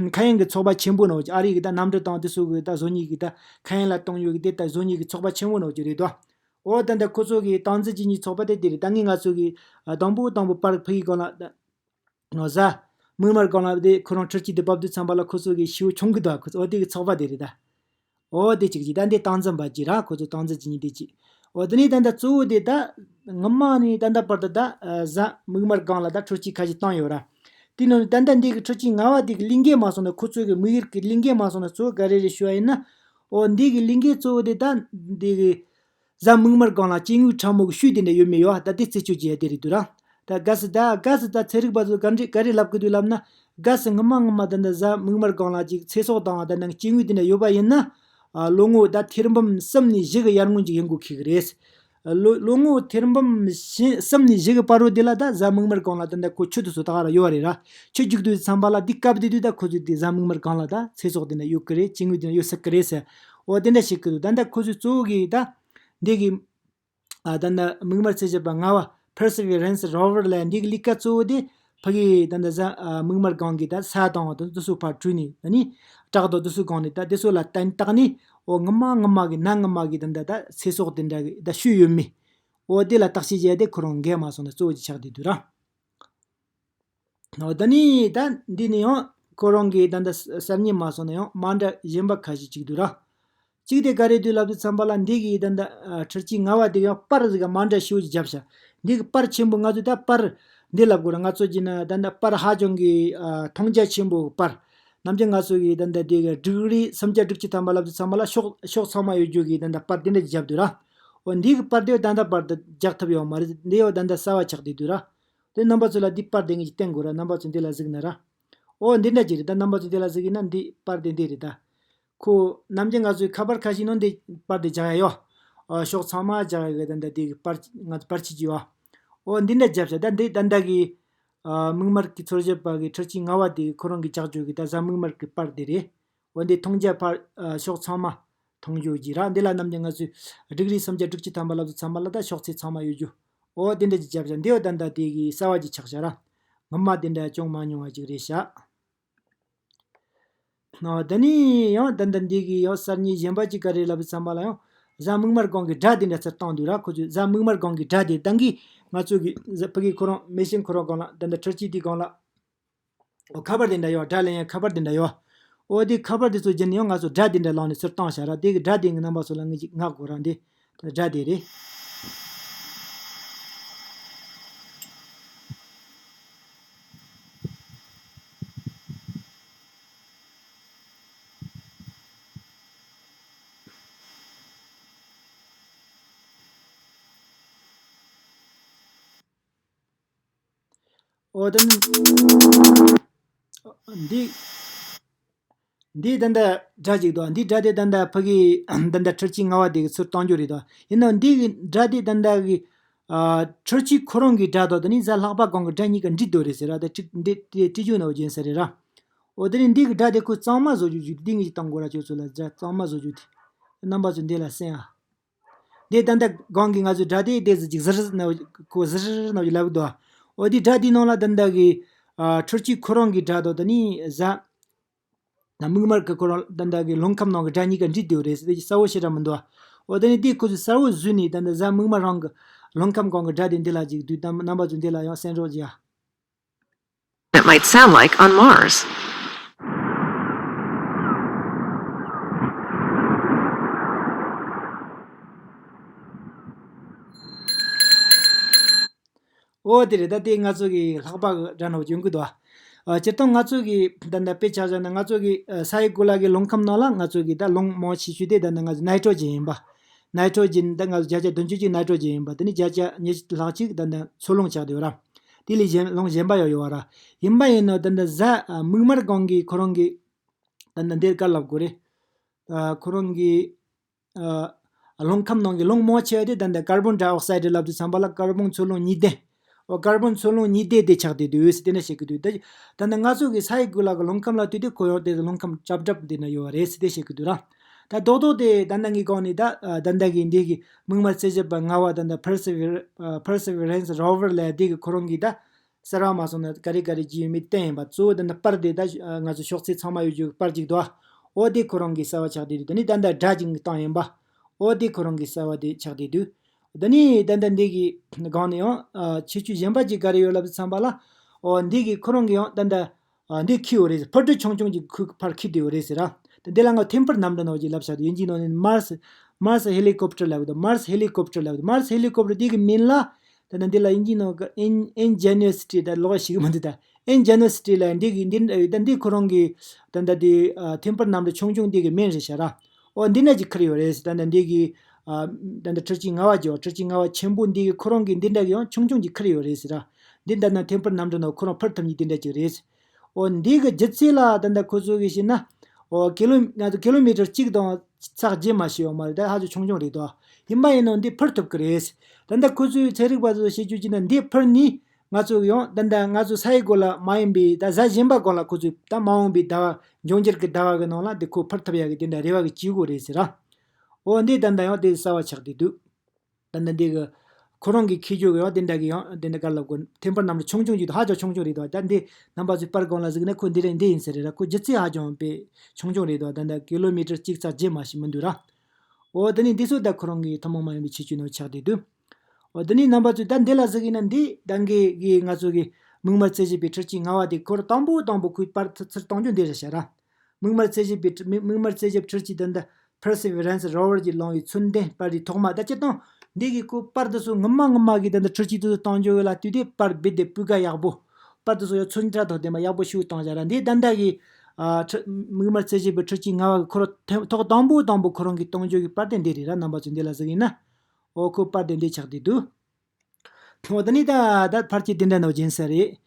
མཁའ་དབྱིངས་གི་ཚོགས་པ་ཆེན་པོ་ནང་བརྗོད། ཨ་རི་གི་ད་གནམ་གྲུ་དང་དེ་ཚོ་གི་ད་བཟོ་མཁན་གི་ད་མཁའ་དབྱིངས་ལ་གཏོང་ཡུལ་གི་དེ་ད་བཟོ་མཁན་གི་ཚོགས་པ་ཆེན་པོ་ནང་བརྗོད་རེད་དོ། འོ་ད་ལྟ་ཁོ་ཚོ་གི་སྟངས་འཛིན་བྱེད་མཁན་ཚོགས་པ་དེ་དེ་རེད། ད་ངས་ང་ཚོ་གི་ཨ་དང་པོ་དང་པོ་པར་ཕུལ་གི་སྒང་ལ་ད་ནོ་གཟའ་མིག་དམར་སྒང་ལ་དེ་ཁོ་རང་འཕྲུལ་ཆས་དེ་བབས་དུས་ཙམ་པ་ལ་ཁོ་ཚོ་གི་ཤི་བོ་མཆོང་གི་འདུག་ཁོ་ཚོ་འོ་དེ་གི་ཚོགས་པ་དེ་རེད་ད། འོ་དེ་གཅིག་གཅིག་ད་འདི་སྟངས་འཛིན་པ་གཅིག་ར། ཁོ་ཚོ་སྟངས་འཛིན་བྱེད་མཁན་དེ་གཅིག་འོ་དེ་ནས་ད་ལྟ་གཙོ་བོ་དེ་ད་སྔོན་མ་ནས་ད་ལྟ་བར་དུ་ད་ཨ་གཟའ་མིག་དམར་སྒང་ལ་ད་འཕྲུལ་ཆས་ཁ་ཤས་བཏང་ཡོད་ར། དེ་ནང་ནས་ད་ལྟ་འདི་གི་འཕྲུལ་ཆས་ལྔ་པ་དེ་གི་ལས་འགན་མ་སོང་ན་ཁོ་ཚོ་གི་དམིགས་ཡུལ་གི་ལས་འགན་མ་སོང་ན་གཙོ་བོ་ག་རེ་རེད་ཞུ་བ་ཡིན་ན། འོ་འདི་གི་ལས་འགན་གཙོ་བོ་དེ་ད་འདི་གི་གཟའ་མིག་དམར་སྒང་ལ་སྐྱེ་དངོས་ཕྲ་མོ་གི་ཤུལ་དེ་འདྲ་ཡོད་མེད་ཡོད་ད་དེ་རྩད་གཅོད་བྱེད་ཡ་དེ་རེད་འདུག་ར། ད་གལ་སྲིད་ད་གལ་སྲིད་ད་ཚན་རིག་པ་ཚོས་ག་འདྲ་ག་རེ་ལབ་གི་འདུག་ལབ་ན། གལ་སྲིད་སྔོན་མ་སྔོན་མ་ད་ལྟ་གཟའ་མིག་དམར་སྒང་ལ་ཅིག་ཚེ་སྲོག་དང་ད་ནང་སྐྱེ་དངོས་དེ་འདྲ་ཡོད་པ་ཡིན་ན། ཨ་ལོ་ངོ་ད་ཐེར་འབུམ་གསུམ་ནས་བཞི་གི་ཡར་སྔོན་ཅིག་ཡོང་དགོས་ཁེལ་གི་རེད། ལོ་ལོ་ངོ་ཐེར་འབུམ་བཞི་གསུམ་ནས་བཞི་གི་བར་རོ་དེ་ལ་ད་གཟའ་མིག་དམར་སྒང་ལ་ད་ལྟ་ཁོ་ཆུ་དེ་ཚོ་ད་ག་ར་ཡོད་པ་རེད་ར། ཆུ་རྒྱུག་དུས་ཙམ་པ་ལ་འདི་སྐབས་དེ་དུས་ད་ཁོ་ཚོས་དེ་གཟའ་མིག་དམར་སྒང་ལ་ད་ཚེ་སྲོག་དེ་འདྲ་ཡོད་གི་རེད། སྐྱེ་དངོས་དེ་འདྲ་ཡོད་སྲིད་གི་རེད་ཟེར། འོ་དེ་འདྲ་བཤད་གི་འདུག་ད་ལྟ་ཁོ་ཚོས་གཙོ་བོ་གི་ད་འདི་གི་ཨ་ད་ལྟ་མིག་དམར་རྩད་གཅོད་པ་ལྔ་པ་Perseverance Rover་ལ་འདི་གི་ལས་ཀ་གཙོ་བོ་དེ་ཕ་གི་ད་ལྟ་གཟའ་ཨ་མིག་དམར་སྒང་གི་ད་ས་དང་དེ་ཚོ་ཕར་བྲུས་ནས་ད་ནི་བྲག་དང་དེ་ཚོ་སྒང་ནས་ད་དེ་ཚོ་ལ་བརྟེན་བརྟག་ནས། འོ་སྔོན་མ་སྔོན་མ་གི་གནའ་སྔོན་མ་གི་ད་ལྟ་ད་ཚེ་སྲོག་དེ་འདྲ་གི་ད་ཤུལ་ཡོད་མེད། འོ་དེ་ལ་བརྟག་དཔྱད་བྱས་ཏེ་ཁོ་རང་འགན་མ་སོང་ན་གཙོ་བོ་ཅིག་ཆགས་བསྡད་འདུག་ར། འོ་ད་ནི་ད་འདི་ནི་ཡང་ཁོ་རང་གི་ད་ལྟ་གསར་རྙེད་མ་སོང་ན་ཡང་མ་འདྲ་གཞན་པ་ཁ་ཤས་ཅིག་འདུག་ར། གཅིག་དེ་ག་རེ་འདུག་ལབ་དུས་ཙམ་པ་ལ་འདི་གི་ད་ལྟ་ཨ་འཕྲུལ་ཆས་ལྔ་པ་དེ་ཡང་པར་ཟིག་ག་མ་འདྲ་ཞེ་པོ་ཅིག་བརྒྱབ་ཤག་འདི་གི་པར་ཆེན་པོ་ང་ཚོ་ད་པར་འདི་ལབ་དགོས་ར། ང་ཚོ་བྱས་ན་ད་ལྟ་པར་ཧ་ཅང་གི་ཨ་མཐོང་རྒྱ་ཆེན་པོ་པར། ནམ་རྒྱུན་ང་ཚོ་གི་ད་ལྟ་འདི་གི་ཌིག་རི་སུམ་བརྒྱ་དྲུག་ཅུ་ཐམ་པ་ལབ་དུས་ཙམ་པ་ལ་ཤོག་ཤོག་ཚང་མ་ཡོད་རྒྱུ་གི་ད་ལྟ་པར་འདི་འདྲ་ཅིག་བརྒྱབ་འདུག་ར། འོ་འདི་གི་པར་དེ་ད་ལྟ་བར་དུ་རྒྱག་ཐུབ་ཡོད་མ་རེད། འདི་ཡང་ད་ལྟ་གསར་པ་ཆགས་བསྡད་འདུག་ར། དེ་རྣམ་པ་ཚོ་ལ་འདི་པར་དེ་ངས་བསྟན་དགོས་ར། རྣམ་པ་ཚོ་འདི་ལ་གཟིགས་ན་ར། འོ་འདི་འདྲ་ཅིག་རེད། ད་རྣམ་པ་ཚོ་འདི་ལ་གཟིགས་ཡིན་ན་འདི་པར་དེ་འདི་རེད་ད། ཁོ་ནམ་རྒྱུན་ང་ཚོའི་ཁ་པར་ཁ་ཤས་ནང་འདི་པར་དེ་རྒྱག་ཡ་ཡོད། ཨ་ཤོག་ཚང་མ་རྒྱག་ཡ་གི་ད་ལྟ་འདི་གི་པར་ང་ཚོ་པར་ཆས་ཀྱི་ཡོད། འོ་འདི་འདྲ་བརྒྱབ་ཤག་ད་འདི་ད་ལྟ་གི་ཨ་མིག་དམར་གྱི་མཚོ་བཞི་པ་གི་འཕྲུལ་ཆས་ལྔ་པ་དེ་ཁོ་རང་གི་རྒྱག་རྒྱུ་གི་ད་གཟའ་མིག་དམར་གི་པར་དེ་རེད། འོ་འདི་མཐོང་རྒྱ་ཕར་ཨ་ཕྱོགས་ཚང་མ་མཐོང་རྒྱུ་གི་ར། འདི་ལ་ནམ་རྒྱུན་ང་ཚོས་ཌིག་རི་སུམ་བརྒྱ་དྲུག་ཅུ་ཐམ་པ་ལབ་དུས་ཙམ་པ་ལ་ད་ཕྱོགས་ཚད་ཚང་མ་ཡོད་རྒྱུ། འོ་དེ་འདྲ་ཅིག་བརྒྱབ་ཤག་འདི་འོ་ད་ལྟ་དེ་གི་གསར་པ་ཅིག་ཆགས་ཤག་ར། སྔོན་མ་དེ་འདྲ་ཅུང་མ་མྱོང་བ་ཅིག་རེད་ཤག་ཨ། དེ་ནས་ཡང་ད་ལྟ་འདི་གི་ཡང་གསར་རྙེད་གཞན་པ་ཅིག་ག་རེ་ལབ་ཙམ་པ་ལ་ཡང་གཟའ་མིག་དམར་སྒང་གི་སྒྲ་དེ་འདྲ་ཚུར་བཏང་འདུག་ར། ཁོ་ཚོས་གཟའ་མིག་དམར་སྒང་གི་སྒྲ་དེ་ད་གིན་ང་ཚོ་གི་བོད་ཀྱི་ཁོ་རང་མེ་ཤིན་ཁོ་རང་སྒང་ལ། ད་ལྟ་འཕྲུལ་ཆས་དེའི་སྒང་ལ། ཨོ། ཁ་པར་དེ་འདྲ་ཡོད། སྒྲ་ལེན་ཡ་ཁ་པར་དེ་འདྲ་ཡོད། ཨོ། དེ་ཁ་པར་དེ་ཚོ་བརྒྱུད་ནས་ཡང་ང་ཚོ་སྒྲ་དེ་འདྲ་བླངས་ནས་ཚུར་བཏང་བཞག་ར། དེ་གི་སྒྲ་དེ་ངའི་རྣམ་པ་ཚོ་ལ་ངས་ཅིག་ངག་དགོས་ར། འདི་སྒྲ་དེ་རེད། ཨོ། ད་ནི་འདི། འདི་ད་ལྟ་སྒྲ་ཅིག་འདུག་འདི་སྒྲ་དེ་ད་ལྟ་ཕ་གི་ད་ལྟ་འཕྲུལ་ཆས་ལྔ་པ་དེ་གི་ཚུར་གཏོང་རྒྱུ་རེད་དོ། ཡིན་ནའང་འདི་གི་སྒྲ་དེ་ད་ལྟ་གི། ཨ། འཕྲུལ་ཆས་ཁོ་རང་གི་སྒྲ་དང་དེ་ནི་གཟའ་ལྷག་པ་གང་གི་སྒྲ་གཉིས་ཀ་འདྲེས་འདུག་རེད་ཟེར་ར། དེ་ཏྲིག་འདི་དེ་ཏྲིག་ཅུ་ནང་བཞིན་ཟེར་རེད་ར། འོ། དེ་ནི་འདི་གི་སྒྲ་དེ་ཁོ་གཙང་མ་བཟོ་རྒྱུ་ཅིག་འདི་ངས་ཅིག་བཏང་དགོས་ར། ཁྱོད་ཚོ་ལ་སྒྲ་གཙང་མ་བཟོ་རྒྱུ་དེ། རྣམ་པ་ཚོ་འདི་ལ་གསན་ཨ། འདི་ད་ལྟ་གོང་གི་ང་ཚོའི་སྒྲ་དེ་དེ་ཟིག་ཅིག་ཟིར་ན་ཁོ་ཟིར་ན་ལབ་འདུག་འོ། དེ་སྒྲ་དེའི་ནང་ལ་ད་ལྟ་གི། ཨ། འཕྲུལ་ཆས་ཁོ་རང་གི་སྒྲ་དང་དེ་ནི་གཟའ་མིག་དམར་གི་ཁོ་རང་ད་ལྟ་གི་རླུང་ཁམས་ནང་གི་སྒྲ་གཉིས་ཀ་འདྲེས་བསྡད་ཡོད་རེད་ཟེར། དེ་གསལ་པོ་ཞེ་དྲག་མི་འདུག་འོ། དེ་ནི་དེ་ཁོ་ཚོས་གསལ་པོ་བཟོས་ནས་ད་ལྟ་གཟའ་མིག་དམར་རང་གི་རླུང་ཁམས་གོང་གི་སྒྲ་དེ་འདི་ལ་ཅིག་བསྡུས། ད་རྣམ་པ་ཚོ་འདི་ལ་ཡང་གསན་རོགས་གྱིས། It might sound like on Mars. འོ། དེ་རེད། ད་དེ་ང་ཚོ་གི་ལྷག་པ་གི་སྒྲ་ནང་ཡོང་གི་འདུག་ཨ། སྤྱིར་བཏང་ང་ཚོ་གི་ད་ལྟ་དཔེ་ཆ་བཞག་ན་ང་ཚོ་གི། ཨ། ས་ཡི་གོ་ལ་གི་རླུང་ཁམས་ནང་ལ་ང་ཚོ་གི་ད་རླུང་མང་ཆེ་ཤོས་དེ་ད་ལྟ་ང་ཚོ་ནའི་ཊྲོ་ཇིན་ཡིན་པ། ནའི་ཊྲོ་ཇིན་ད་ང་ཚོ་བརྒྱ་ཆ་བདུན་ཅུ་གཅིག་ནའི་ཊྲོ་ཇིན་ཡིན་པ། དེ་ནི་བརྒྱ་ཆ་ཉི་ཤུ་ལྷག་ཅིག་ད་ལྟ་འཚོ་རླུང་ཆགས་བསྡད་ཡོད་ར། དེ་ལས་གཞན་རླུང་གཞན་པ་ཡང་ཡོད་ར། ཡིན་པ་ཡིན་ནོ་ད་ལྟ་གཟའ། ཨ། མིག་དམར་སྒང་གི་ཁོ་རང་གི་ད་ལྟ་འདིར་ག་ལབ་དགོས་རེད། ཨ། ཁོ་རང་གི། ཨ། རླུང་ཁམས་ནང་གི་རླུང་མང་ཆེ་བ་དེ་ད་ལྟ་ཀར་བོན་ཌའི་ཨོག་སའིཌ་ལབ་དུས་ཙམ་པ་ལ་ཀར་བོན་འཚོ་རླུང་གཉིས་ལྡན། འོ། ཀར་བོན་འཚོ་རླུང་གཉིས་ལྡན་དེ་ཆགས་བསྡད་འདུག་ཟེར་དེ་འདྲ་བཤད་ཀྱི་འདུག་ད་ད་ལྟ་ང་ཚོ་གི་ས་ཡི་གོ་ལ་གི་རླུང་ཁམས་ལ་ལྟོས་ཏེ་ཁོ་ཡང་དེ་རླུང་ཁམས་ཀྲབ་ཀྲབ་འདི་ན་ཡོད་རེད་ཟེར་དེ་བཤད་ཀྱི་འདུག་ར། ད་རྡོག་རྡོག་དེ་ད་ལྟ་ངས་གོང་ནས་ད། ཨ། ད་ལྟ་གི་འདི་གི་མིག་དམར་རྩད་ཞིབ་པ་ལྔ་པ་ད་ལྟ་Persever- ཨ། Perseverance Rover ལབ་དེ་གི་ཁོ་རང་གིས་ད་གསར་བ་མ་སོང་ན་ག་རེ་ག་རེ་བརྒྱུད་ཡོད་མེད་བསྟན་ཡིན་པ། གཙོ་བོ་ད་ལྟ་པར་དེ་ད། ཨ། ང་ཚོ་ཤོག་ཚད་ཚང་མ་ཡོད་རྒྱུ་གི་པར་ཅིག་འདུག་འོ། དེ་ཁོ་རང་གིས་གསར་བ་ཆགས་བསྡད་འདུག་དེ་ནས་ད་ལྟ་སྒྲ་ཅིག་བཏང་ཡིན་པ། འོ། དེ་ཁོ་རང་གིས་གསར་བ་དེ་ཆགས་བསྡད་འདུག་དེ་ནས་ད་ལྟ་འདི་གི་སྒང་ནས་ཡང་། ཨ། ཁྱད་ཆོས་གཞན་པ་ཅིག་ག་རེ་ཡོད་ལབ་དུས་ཙམ་པ་ལ། འོ། འདི་གི་ཁོ་རང་གིས་ཡང་ད་ལྟ། ཨ། འདི་འཁྱེར་ཡོད་རེད། འཕུར་གྲུ་ཆུང་ཆུང་ཅིག་ཁོས་ཕར་འཁྱེར་བསྡད་ཡོད་རེད་ཟེར་ར། དེ་འདི་ལ་ང་ཐིམ་ཕུར་གནམ་གྲུ་ནང་བཞིན་ལབ་བཞག་འདུག་དབྱིན་ཇིའི་ནང་ནས་Mars Mars Helicopter ལབ་འདུག Mars Helicopter ལབ་འདུག Mars Helicopter འདི་གི་མིང་ལ་ད་ལྟ་འདི་ལ་དབྱིན་ཇིའི་ནང་གི་ཨིན་ཨིན་ཇེ་ནུ་ཨེ་སི་ཊི་ད་ལོག་ཤིག་མི་འདུག་ད་ཨིན་ཇེ་ནུ་ཨེ་སི་ཊི་ལབ་འདི་གི་འདི་ད་འདི་ཁོ་རང་གི་ད་ལྟ་འདི། ཨ། ཐིམ་ཕུར་གནམ་གྲུ་ཆུང་ཆུང་འདི་གི་མིང་རེད་ཤག་ར། འོ། འདི་འདྲ་ཅིག་འཁྱེར་ཡོད་རེད་ཟེར། ད་ལྟ་འདི་གི། ཨ། ད་ལྟ་འཕྲུལ་ཆས་ལྔ་པ་ཅིག་འཕྲུལ་ཆས་ལྔ་པ་ཆེན་པོ་འདི་གི་ཁོ་རང་གི་འདི་འདྲ་གི་ཡང་ཆུང་ཆུང་ཅིག་འཁྱེར་ཡོད་རེད་ཟེར་ར། འདི་ད་ལྟ་ཐིམ་ཕུར་གནམ་གྲུ་ནང་ཁོ་རང་འཕུར་ཐུབ་མཁན་འདི་འདྲ་ཅིག་རེད། འོ། འདི་གི་ལྗིད་ཚད་ལ་ད་ལྟ་ཁོ་ཚོ་གིས་བཤད་ན། འོ། ཀི་ལོ། ང་ཚོ་ཀི་ལོ་མི་ཊར་གཅིག་དང་ཚེག་བརྒྱད་མ་ཞིག་ཡོད་མ་རེད། ད་ཧ་ཅང་ཆུང་ཆུང་རེད་དོ། ཡིན་པ་ཡིན་ནོ་འདི་འཕུར་ཐུབ་ཀྱི་རེད། ད་ལྟ་ཁོ་ཚོའི་ཚན་རིག་པ་ཚོས་བཤད་རྒྱུ་བྱས་ན་འདི་འཕུར་ནས་ང་ཚོ་ཡང་ད་ལྟ་ང་ཚོ་ས་ཡི་གོ་ལ་མ་ཡིན་པའི་ད་གཟའ་གཞན་པ་སྒང་ལ་ཁོ་ཚོས་ད་མ་འོངས་པའི་ཟླ་བ། འབྱུང་འགྱུར་གྱི་ཟླ་བ་གི་ནང་ལ་འདི་ཁོ་འཕུར་ཐུབ་ཡག་གི་དེ་འདྲ་རེ་བ་གི་བྱེད་དགོས་རེད་ཟེར་ར། འོ། འདི་ད་ལྟ་ཡང་དེ་གསར་བ་ཆགས་བསྡད་འདུག་ད་ལྟ་འདི་གི་ཁོ་རང་གི་འཁྱེར་རྒྱུ་གི་ཡང་དེ་འདྲ་གི་ཡང་དེ་འདྲ་ག་ལབ་དགོས། ཐིམ་ཕུར་གནམ་གྲུ་ཆུང་ཆུང་ཅིག་འདུག་ཧ་ཅང་ཆུང་ཆུང་རེད་དོ། ད་འདི་རྣམ་པ་ཚོས་པར་སྒང་ལ་གཟིགས་ན་ཁོ་འདི་རེད་འདི་ཡིན་ཟེར་རེད་ར། ཁོ་ལྗིད་ཚད་ཧ་ཅང་དཔེ་ཆུང་ཆུང་རེད་དོ། ད་ལྟ་ཀི་ལོ་མི་ཊར་གཅིག་ཚེག་བརྒྱད་མ་ཞིག་མི་འདུག་ར། འོ། དེ་ནས་འདི་ཚོ་ད་ཁོ་རང་གི་ཐུན་མོང་མ་ཡིན་པའི་ཁྱད་ཆོས་ནང་ཆགས་བསྡད་འདུག་འོ། དེ་ནས་རྣམ་པ་ཚོས་ད་འདི་ལ་གཟིགས་ཡིན་ན་འདི་ད་གིན་གི་ང་ཚོ་གི་མིག་དམར་རྩད་ཞིབ་པའི་འཕྲུལ་ཆས་ལྔ་པ་དེ་ཁོ་རང་དང་པོ་དང་པོ་ཁོས་པར་ཚུར་གཏོང་རྒྱུ་འདི་རེད་ཤག་ར། མིག་དམར་རྩད་ཞིབ་པའི་མིག་མིག་དམར་རྩད་ཞིབ་འཕྲུལ་ཆས་དེ་འདི་Perseverance Rover གྱིས་བླངས་པའི་ཚུལ་ལྡན་པར་རིས་ཐོག་མ། ད་སྤྱིར་བཏང་འདི་གི་ཁོ་པར་དེ་ཚོ་སྔོན་མ་སྔོན་མ་གི་དེ་འདི་འཕྲུལ་ཆས་དེ་ཚོ་གཏོང་རྒྱུ་ལ་ལྟོས་ཏེ་པར་རྦད་དེ་སྤུས་ཀ་ཡག་པོ། པར་དེ་ཚོ་ཡང་ཚོན་ཁྲ་དང་ལྡན་པ་ཡག་པོ་ཞིག་བཏང་བཞག་ར། འདི་ད་ལྟ་གི། ཨ། འཕྲུལ་མིག་དམར་རྩད་ཞིབ་པའི་འཕྲུལ་ཆས་ལྔ་པ་གི་ཁོ་རང་ཐེ་ཐོག་དང་པོ་དང་པོ་ཁོ་རང་གིས་གཏོང་རྒྱུ་གི་པར་དེ་འདི་རེད་ར། རྣམ་པ་ཚོས་འདི་ལ་གཟིགས་ཡིན་ན། འོ། ཁོ་པར་དེ་འདི་ཆགས་བསྡད་འདུག་འོ། ད་ནི་ད་ད་ཕལ་ཆེར་དེ་འདྲ་ནང་རྒྱུན་ས་རེད།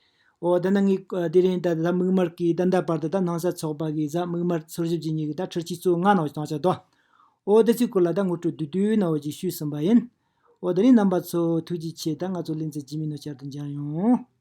འོ། ད་ནི་ངས་དེ་རིང་ད་ད་མིག་དམར་གྱི་ད་ལྟ་བར་དུ་ད་ནང་ས་ཚོགས་པ་གིས་གཟའ་མིག་དམར་འཚོལ་ཞིབ་ཀྱི་ཉིན་གྱི་ད་འཕྲུལ་ཆས་གཙོ་བོ་ལྔ་ནང་བཞིན་བཏང་ཆགས་དོ། འོ། དེ་ཚོའི་སྐོར་ལ་ད་ངོ་སྤྲོད་བསྡུས་བསྡུས་ནང་བཞིན་ཞུས་ཟིན་པ་ཡིན། འོ། དེ་རིང་རྣམ་པ་ཚོ་ཐུགས་རྗེ་ཆེ། ད་ང་ཚོ་ལེ་ཚན་རྗེས་མའི་ནང་བསྐྱར་དུ་མཇལ་ཡོང་།